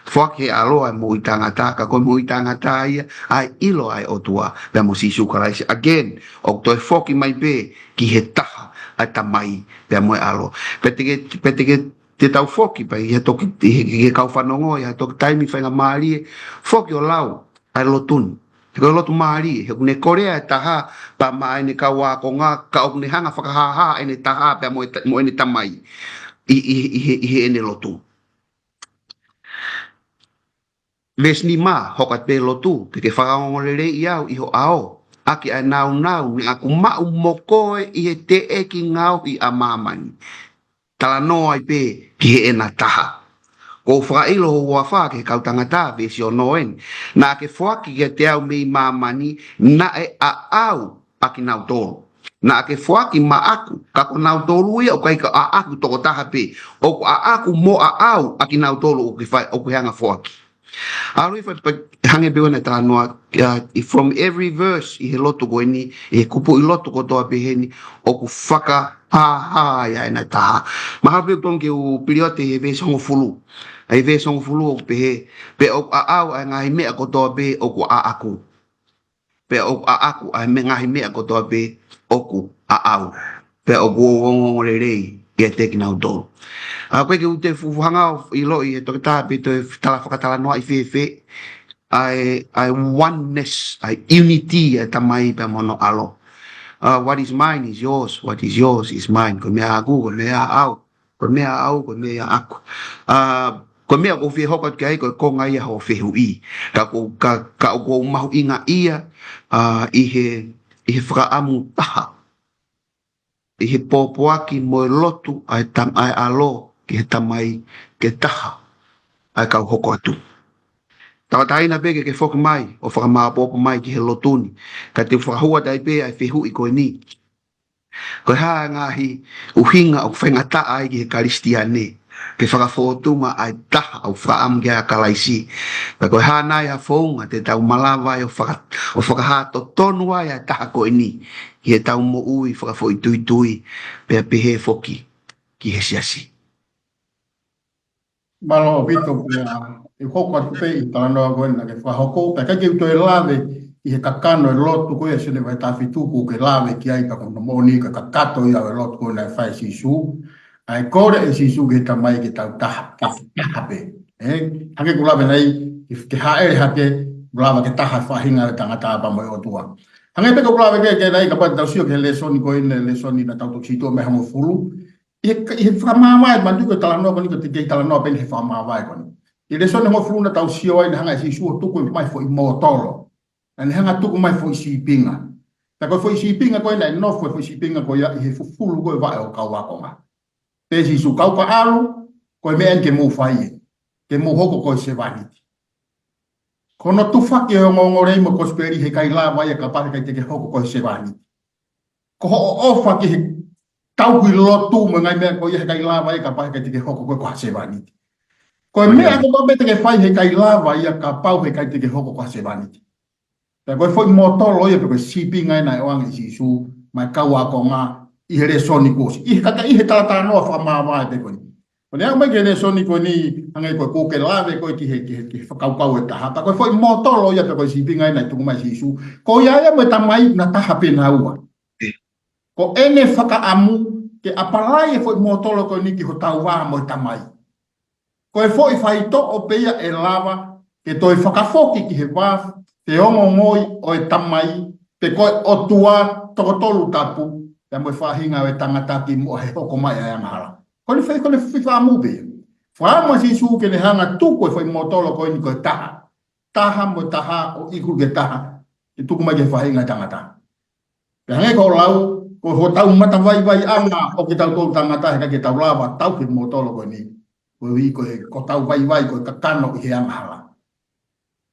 Foaki ʻe he ʻAlo ʻa e moʻui taʻengata, ka ko e moʻui taʻengata ia ʻa e ʻilo ʻa e ʻOtua pea mo Sīsū Kalaisi. Again, ʻoku toe foki mai pē ki he taha ʻa e Tamai pea mo e ʻAlo. Pea te ke, pea te ke, te tau foki pē ʻi ha toki, ʻi he, ʻi he kau fanongo, ʻi ha toki taimi faingamālie, foki ʻo lau ʻa e lotu ni. He ko e lotu mālie, he ʻoku ne kole ʻa e taha pea maʻa ʻene kau ākonga, ka ʻoku ne hanga fakahāhā ʻene taha pea mo e ta-, mo ʻene Tamai ʻi, ʻi, ʻi he, ʻi heʻene lotu. Veesi nima, hoko atu pē lotu, ke ke fakaongoongoleleiʻi au ʻi ho ʻao, ʻaki ʻa e nāunau naʻa ku maʻu mo koe ʻi he teʻeki ngaohi ʻa māmani. Talanoa ai pē ki heʻena taha. Kuo u fakaʻilo ho huafa ki he kau tangata, veesi ono eni, naʻa ke foaki kiate au mei māmani, naʻe ʻaʻau ʻa kinautolu. Naʻa ke foaki maʻaku, ka ko nautolu ia ʻoku ʻikai ko ʻaʻaku tokotaha pē, ʻoku ʻaʻaku mo ʻaʻau ʻa kinautolu ʻoku ke fai, ʻoku ke hanga foaki. ʻAlu ʻi fai pē hangē pē ko ʻena talanoa, uh, from every verse ʻi he lotu ko eni, ʻi he kupuʻi lotu kotoa pē heni, ʻoku fakahāhā ia ʻena taha. Mahalo pē ʻoku totonu ke u piliota he veesi hongofulu. ʻA e veesi hongofulu ʻoku pehē, pea ʻoku ʻaʻau ʻa e ngaahi meʻa kotoa pē ʻoku ʻaʻaku. Pea ʻoku ʻaʻaku ʻa e me-, ngaahi meʻa kotoa pē ʻoku ʻaʻau. Pea ʻoku ou ongoongolelei ʻiate kinautolu. ʻA, ko e ke u te fufuhanga ʻo ʻiloʻi he toketā pē toe tala fakatalanoaʻi fēfē ʻa e, ʻa e oneness, ʻa e unity ʻa e Tamai pea mo hono ʻAlo. Uh, what is mine is yours, what is yours is mine. Ko e meʻa ʻaʻaku, ko e meʻa ʻaʻau. Ko e meʻa ʻaʻau, ko e meʻa ʻaʻaku. Uh, ko e meʻa ʻoku ou fie hoko atu ki ai, ko e konga ia hoʻo fehuʻi. Ka ʻoku, ka, ka ʻoku ou mahuʻingaʻia, uh, ʻi he, ʻi he fakaʻamu taha. ʻI he pōpoaki mo e lotu ʻa e tam-, ʻa e ʻAlo ki he Tamai ke taha ʻa e kau hoko atu. Tauʻatāina pē ke ke foki mai ʻo fakamāopoopo mai ki he lotu ni. Ka te u fakahua atu ai pē ʻa e fehuʻi ko eni. Ko e hā e ngaahi ʻuhinga ʻoku faingataʻa ai ki he Kalisitiane ke fakafōtunga ʻa e taha ʻoku fakaʻamu ki ai ʻa Kalaisi? Pea ko e hā nai ha founga te tau malava ai ʻo faka-, ʻo fakahā totonu ai ʻa e taha ko eni ʻi heʻetau moʻui fakafoʻituitui, pea pehē foki ki he siasi? Mālō ʻaupito, pea ʻe hoko atu pē ʻi he talanoa ko ena ke fakahoko, pea ʻikai ke u toe lave ʻi he kakano e lotu ko ia ʻa Sione vahe taha fitu kuo ke lave ki ai, ka ko hono moʻoni ko e kakato ia ʻo e lotu ko ena naʻe fai ʻe Sīsū. ʻA e kole ʻe Sīsū ki he Tamai ke tau taha, taha, taha pē. Ē, hangē ko ʻeku lave ʻanenai, ke, ke hāʻele hake, lava ke taha e faʻahinga ʻo e tangata pea mo e ʻOtua. Hangē pē ko ʻeku lave ki ai ʻanenai, kapau te tau sio ki he lēsoni ko ena, lēsoni naʻa tau toki sio ki ai, mei he hongofulu. ʻI he, ʻi he fakamāvae, manatuʻi ko e talanoa ko eni ʻoku teʻeki ai talanoa pē eni he fakamāvae ko eni. ʻI he lēsoni hongofulu naʻa tau sio ai naʻe hanga ʻe Sīsū ʻo tuku mai e foʻi mōtolo. Naʻa ne hanga ʻo tuku mai e foʻi sīpinga. Pea ko e foʻi sīpinga ko ē naʻe nofo e foʻi sīpinga ko ia ʻi he fufulu ko ē vaʻe ʻo e kau ākonga. Pehē ʻe Sīsū, kau ka ʻalu, ko e meʻa eni ke mou fai ē. Ke mou hoko ko e sevāniti. Ko hono tufaki ʻo e ongoongolelei mo e kosipeli, heʻikai lava ia kapau heʻikai te ke hoko ko e sevāniti. Ko hoʻo ʻofa ki he tauhi lotu mo e ngaahi meʻa ko ia, heʻikai lava ia kapau heʻikai te ke hoko koe ko ha sevāniti. Ko e meʻa kotoa pē te ke fai heʻikai lava ia kapau heʻikai te ke hoko ko ha sevāniti. Pea ko e foʻi mōtolo ia pe ko e sīpinga ia naʻe ʻoange ʻe Sīsū maʻa e kau ākonga ʻi he lēsoni kuo ʻosi. ʻI he kaka ʻi he talatalanoa fakamāvae pē ko eni. Ko ʻene aʻu mai ki he lēsoni ko eni, hangē ko ē kuo ke lave ko ē ki he, ki he, ki he fakakaukau ʻe taha. Pea ko e foʻi mōtolo ia pe ko e sīpinga ia naʻe tuku mai ʻe Sīsū. Ko ia ia mo e Tamai naʻa taha pē naua. Ko ʻene fakaʻamu ke ʻapalai e foʻi mōtolo ko eni ki hotau vā mo e Tamai. Ko e foʻi faitoʻo pē ia ʻe lava ke toe fakafoki ki he vā feongoongoi ʻo e Tamai, pe ko e ʻOtua toko tolu tapu, pea mo e faʻahinga ʻo e tangata kimuʻa he hoko mai ʻa e angahala. Ko ʻene fai, ko ʻene fai fakaʻamu pē ia. Fakaʻamu ʻa Sīsū ke ne hanga tuku e foʻi mōtolo ko eni ko e taha. Taha mo e taha ʻo iku ke taha. ʻE tuku mai ki he faʻahinga ʻo e tangata. Pea hangē ko e lau, ko hotau matavaivaiʻanga ʻo kitautolu tangata he ʻikai ke tau lava tauhi e mōtolo ko eni. Koeʻuhi ko e, ko hotau vaivai ko e kakano ʻi he angahala.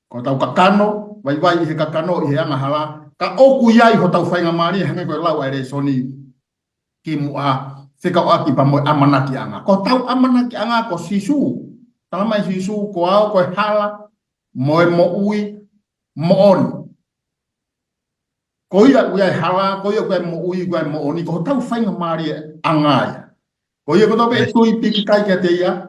Ko hotau kakano, vaivai ʻi he kakano ʻi he angahala, ka ʻoku ʻi ai hotau faingamālie hangē ko e lau ʻa e lēsoni kimuʻa fekauʻaki pea mo e ʻamanakiʻanga. Ko hotau ʻamanakiʻanga ko Sīsū. Tala mai Sīsū, ko au ko e hala, mo e moʻui, moʻoni. Ko ia ʻoku ʻi ai e hala, ko ia ʻoku ʻi ai e moʻui, ʻoku ʻi ai e moʻoni, ko hotau faingamālieʻanga ia. Ko ia kotoa pē ʻe tui pīkitai kiate ia,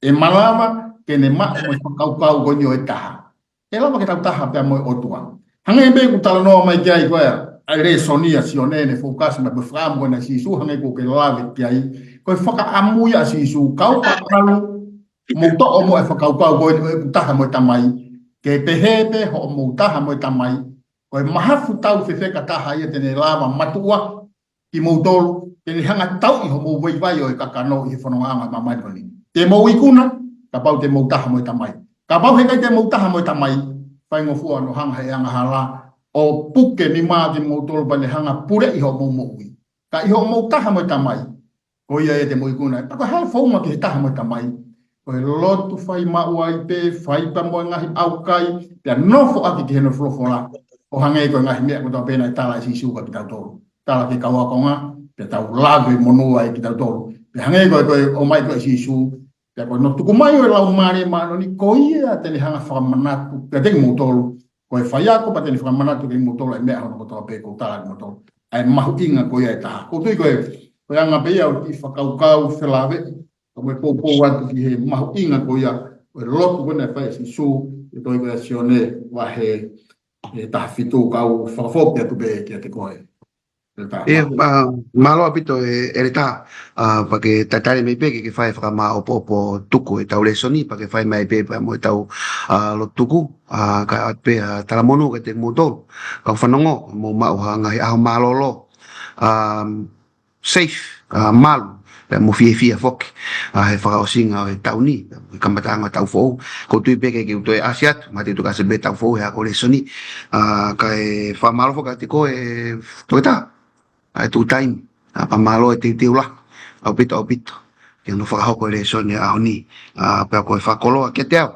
ʻe malava ke ne maʻu mo e fakakaukau ko eni ʻo e taha. ʻE lava ke tau taha pea mo e ʻOtua. Hangē pē ʻoku talanoa mai ki ai ko ē ʻa e lēsoni ʻa Sione, ʻene focus mai pē fakaʻamu ko ena ʻa Sīsū, hangē ko ē ʻoku ke lave ki ai. Ko e fakaʻamu ia ʻa Sīsū, kau ka ʻalu, mou toʻo mo e fakakaukau ko eni ʻo ʻeku taha mo e Tamai. Ke pehē pē hoʻomou taha mo e Tamai, ko e mahafu taufefeka taha ia te ne lava matuʻa kimoutolu, ke ne hanga tauʻi hoʻomou vaivai ʻo e kakano ʻi he fonongaʻanga ʻo e māmani ko eni. Te mou ikuna, kapau te mou taha mo e Tamai. Kapau he ʻikai te mou taha mo e Tamai, faingofua hono hanga ʻe he angahala ʻo puke nima kimoutolu pea ne hanga puleʻi hoʻomou moʻui. Ka ʻi hoʻomou taha mo e Tamai, ko ia ia te mou ikuna. Pea ko e hā e founga ki he taha mo e Tamai? Ko e lotu fai maʻu ai pē, fai pea mo e ngaahi ʻaukai, pea nofoʻaki ki heʻene folofola. ʻO hangē ko e ngaahi meʻa kotoa pē naʻe tala ʻe Sīsū kiate kitautolu. Tala ki he kau ākonga, pea tau lave monū ai kitautolu. Pea hangē ko e, ko e ʻomai ko ē ʻe Sīsū, pea ko hono tuku mai ʻo e Laumālie Māʻoniʻoni, ko ia te ne hanga fakamanatu kiate kimoutolu. Ko e faiako pea te ne fakamanatu kiate kimoutolu ʻa e meʻa hono kotoa pē kuo u tala kiate kimoutolu. ʻA e mahuʻinga ko ia e taha. ʻOku ou tui ko e, ko e anga pē ia ʻo e kiʻi fakakaukau felāveʻi, ka mo e poupou atu ki he mahuʻinga ko ia ʻo e lotu ko ena naʻe fai ʻe Sīsū, ʻi he tohi ko ia ʻa Sione vahe ʻe taha fitu, kau fakafoki atu pē kiate koe. ʻEletā. ʻIo, ʻa, mālō ʻaupito ʻe, ʻEletā, ʻa, pea ke tatali mai pē ke, ke fai e fakamāopoopo tuku ʻetau lēsoni, pea ke fai mai pē pea mo ʻetau, ʻa, lotu tuku, ʻa, kae ʻoatu pē, ʻa, talamonū kiate kimoutolu kau fanongo, mou maʻu ha ngaahi ʻaho mālōlō, ʻa, safe, ʻa, malu, pea mo fiefia foki, ʻa, he fakaʻosinga ʻo e taʻu ni, pea mo e kamataʻanga ʻo e taʻu foʻou. ʻOku ou tui pē ke, ke u toe ʻasi atu, mahalo te u toki ʻasi pē he taʻu foʻou he ako lēsoni, ʻa, kae fakamālō foki kiate koe, Toketā, ʻa, e tuʻu taimi, ʻa, pea mālō e teuteu lahi ʻaupito, ʻaupito ki hono fakahoko e lēsoni he ʻaho ni, ʻa, pea ko e fakakoloa kiate au.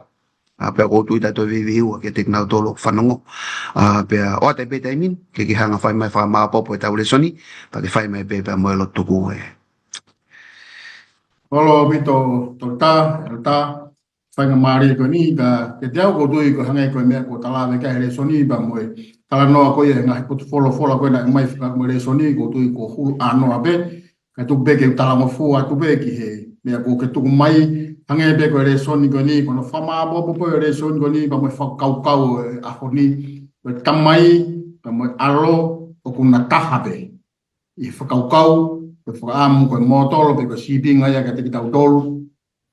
ʻA, pea ʻoku ou tui ʻe toe veiveiua kiate kinautolu ʻoku fanongo. ʻA, pea ʻoatu ai pē taimi ni ke, ke hanga fai mai e fakamāopoopo ʻetau lēsoni, pea ke fai mai pē pea mo e lotu tuku ē. Mālō ʻaupito Toketā, ʻEletā, faingamālie ko eni, ka kiate au ʻoku ou tui ko e hangē ko e meʻa kuo tala mai ki he lēsoni, pea mo e talanoa ko ia he ngaahi potu folofola ko ē naʻe ʻomai fekauʻaki mo e lēsoni, ʻoku ou tui kuo hulu ʻānoa pē, kae tuku pē ke u talangofua atu pē ki he meʻa kuo ke tuku mai, hangē pē ko e lēsoni ko eni, ko hono fakamāopoopo pē ʻo e lēsoni ko eni, pea mo e fakakaukau ʻo e ʻaho ni, ko e Tamai, pea mo e ʻAlo, ʻoku na taha pē. ʻI he fakakaukau, ko e fakaʻamu, ko e mōtolo, pe ko e sīpinga ia kiate kitautolu.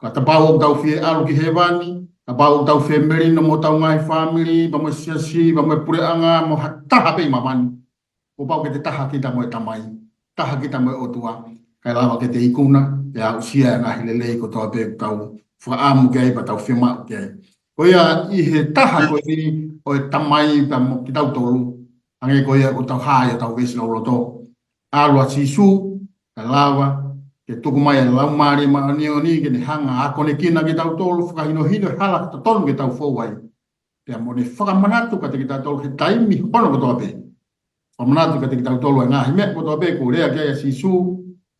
Ka kapau ʻoku tau fie ʻalu ki hēvani, kapau ʻoku tau fie melino mo hotau ngaahi fāmili, pea mo e siasi, pea mo e puleʻanga, mo ha taha pē ʻi māmani. Kuo pau ke te taha kita mo e Tamai, taha kita mo e ʻOtua, kae lava ke te ikuna, pea aʻusia e ngaahi lelei kotoa pē ʻoku tau fakaʻamu ki ai, pea tau fiemaʻu ki ai. Ko ia ʻi he taha ko eni ʻo e Tamai pea mo kitautolu, hangē ko ia ʻoku tau hā ʻi hotau veesi lauloto. ʻAlu ʻa Sīsū, kae lava ke tuku mai ʻa e Laumālie Māʻoniʻoni ke ne hanga ʻo akonekina kitautolu, fakahinohino e hala totonu ke tau fou ai. Pea mo ne fakamanatu kiate kitautolu he taimi hono kotoa pē. Fakamanatu kiate kitautolu e ngaahi meʻa kotoa pē kuo lea ki ai ʻa Sīsū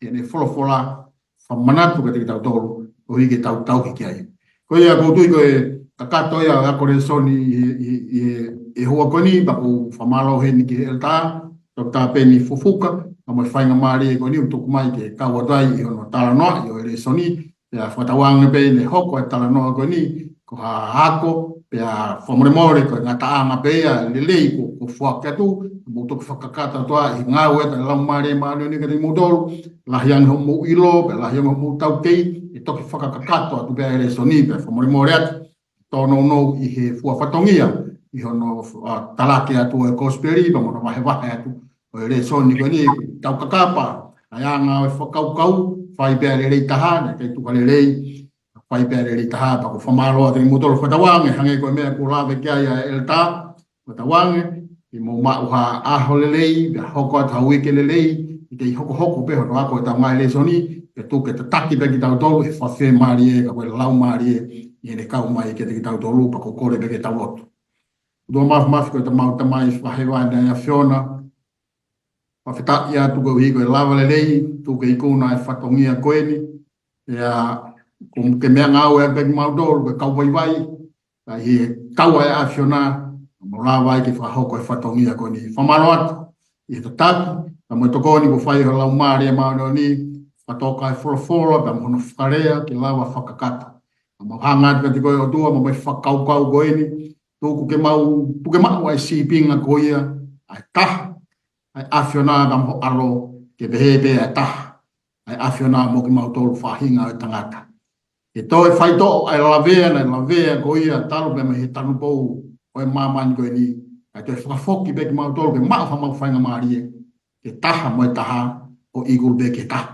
ʻi heʻene folofola, fakamanatu kiate kitautolu, koeʻuhi ke tau tauhi ki ai. Ko ia ʻoku ou tui ko e kakato ia ʻo e ako lēsoni ʻi he, ʻi he, ʻi he, ʻi he houa ko eni, pea ʻoku ou fakamālō heni ki he ʻEletā, Toketā Peni Fufuka, pea mo e faingamālie ko eni ʻoku tuku mai ke kau atu ai ʻi hono talanoaʻi ʻo e lēsoni, pea fakatauange pē ʻene hoko e talanoa ko eni ko ha ako, pea fakamolemole ko e ngataʻanga pē ia e lelei kuo, kuo foaki atu, mou toki fakakakato atu ʻi he ngāue ʻa e Laumālie Māʻoniʻoni kiate kimoutolu, lahi ange hoʻomou ʻilo, pea lahi ange hoʻomou taukei, ʻe toki fakakakato atu pē ʻa e lēsoni pea fakamolemole atu. Tōnounou ʻi he fua fatongia, ʻi hono, ʻa, talaki atu ʻo e kosipeli, pea mo hono vahevahe atu ʻo e lēsoni ko eni, tau kakapa, ʻa e anga ʻo e fakakaukau, fai pē ʻa e lelei taha, naʻe ʻikai tuku ʻa e lelei, fai pē ʻa e lelei taha, pea ʻoku ou fakamālō atu kiate kimoutolu fakatauange, hangē ko e meʻa kuo lave ki ai ʻa e ʻeletā, fakatauange, ke mou maʻu ha ʻaho lelei, pea hoko atu ha uike lelei, ʻi he hokohoko pē hono ako ʻetau ngaahi lēsoni, ke tuku ke tataki pē kitautolu ʻe he fafē mālie, ka ko e Laumālie, ʻi heʻene kau mai kiate kitautolu, pea ʻoku ou kole pē ke tau lotu. ʻOtua Māfimafi ko homau Tamai Fakahēvani ʻa e ʻAfiona, fakafetaʻi atu koeʻuhi ko e lava lelei, tuku ke ikuna ʻa e fatongia ko eni, ʻa ia ʻoku ke meʻangāue pē kiate kimautolu, ko e kau vaivai, ka ʻi he kau ʻa e ʻAfiona, mo lava ai ke fakahoko e fatongia ko eni. Fakamālō atu, ʻi he tataki, pea mo e tokoni kuo fai ʻe ho Laumālie Māʻoniʻoni, fakatoka e folofola, pea mo hono fakalea, ke lava fakakakato. Pea mau hanga atu kiate koe ʻOtua, mo e fakakaukau ko eni, tuku ke mau, puke maʻu ʻa e sīpinga ko ia, ʻa e taha, ʻa e ʻAfiona pea mo ho ʻAlo, ke pehē pē ʻa e taha, ʻa e ʻAfiona mo kimautolu faʻahinga ʻo e tangata. Ke toe faitoʻo ʻa e lavea, naʻe lavea ko ia talu pē mei he tanupou ʻo e māmani ko eni, kae toe fakafoki pē kimautolu, ke maʻu hamau faingamālie, ke taha mo e taha, ʻo ʻi kulu pē ke taha.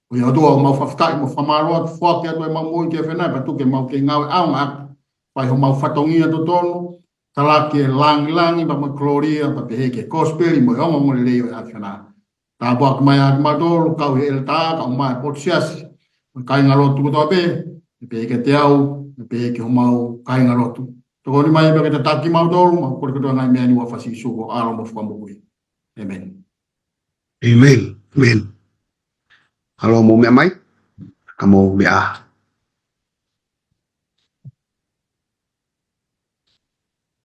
Ko ia ʻOtua ʻoku mau fakafetaʻi mo fakamālō atu, foaki atu ʻemau moʻui ki he ʻAfiona, pea tuku ke mau kei ngāue ʻaonga ʻaki, fai homau fatongia totonu, talaki e langilangi, pea mo e kolōlia, pea pehē ki he kosipeli, mo e ongoongolelei ʻo e ʻAfiona. Tāpuaki mai ʻa kimautolu, kau he ʻeletā, kau mai potu siasi, mo e kāingalotu kotoa pē, pea pehē kiate au, pea pehē ki homau kāingalotu. Tokoni mai pea ke tataki kimautolu, mau kole kotoa ngaahi meʻa ni ʻi he huafa ʻo Sīsū ko ho ʻAlo mo Fakamoʻui. ʻĒmeni. ʻĒmeni. ʻĒmeni. ʻAlo mou meʻa mai, ka mou meʻa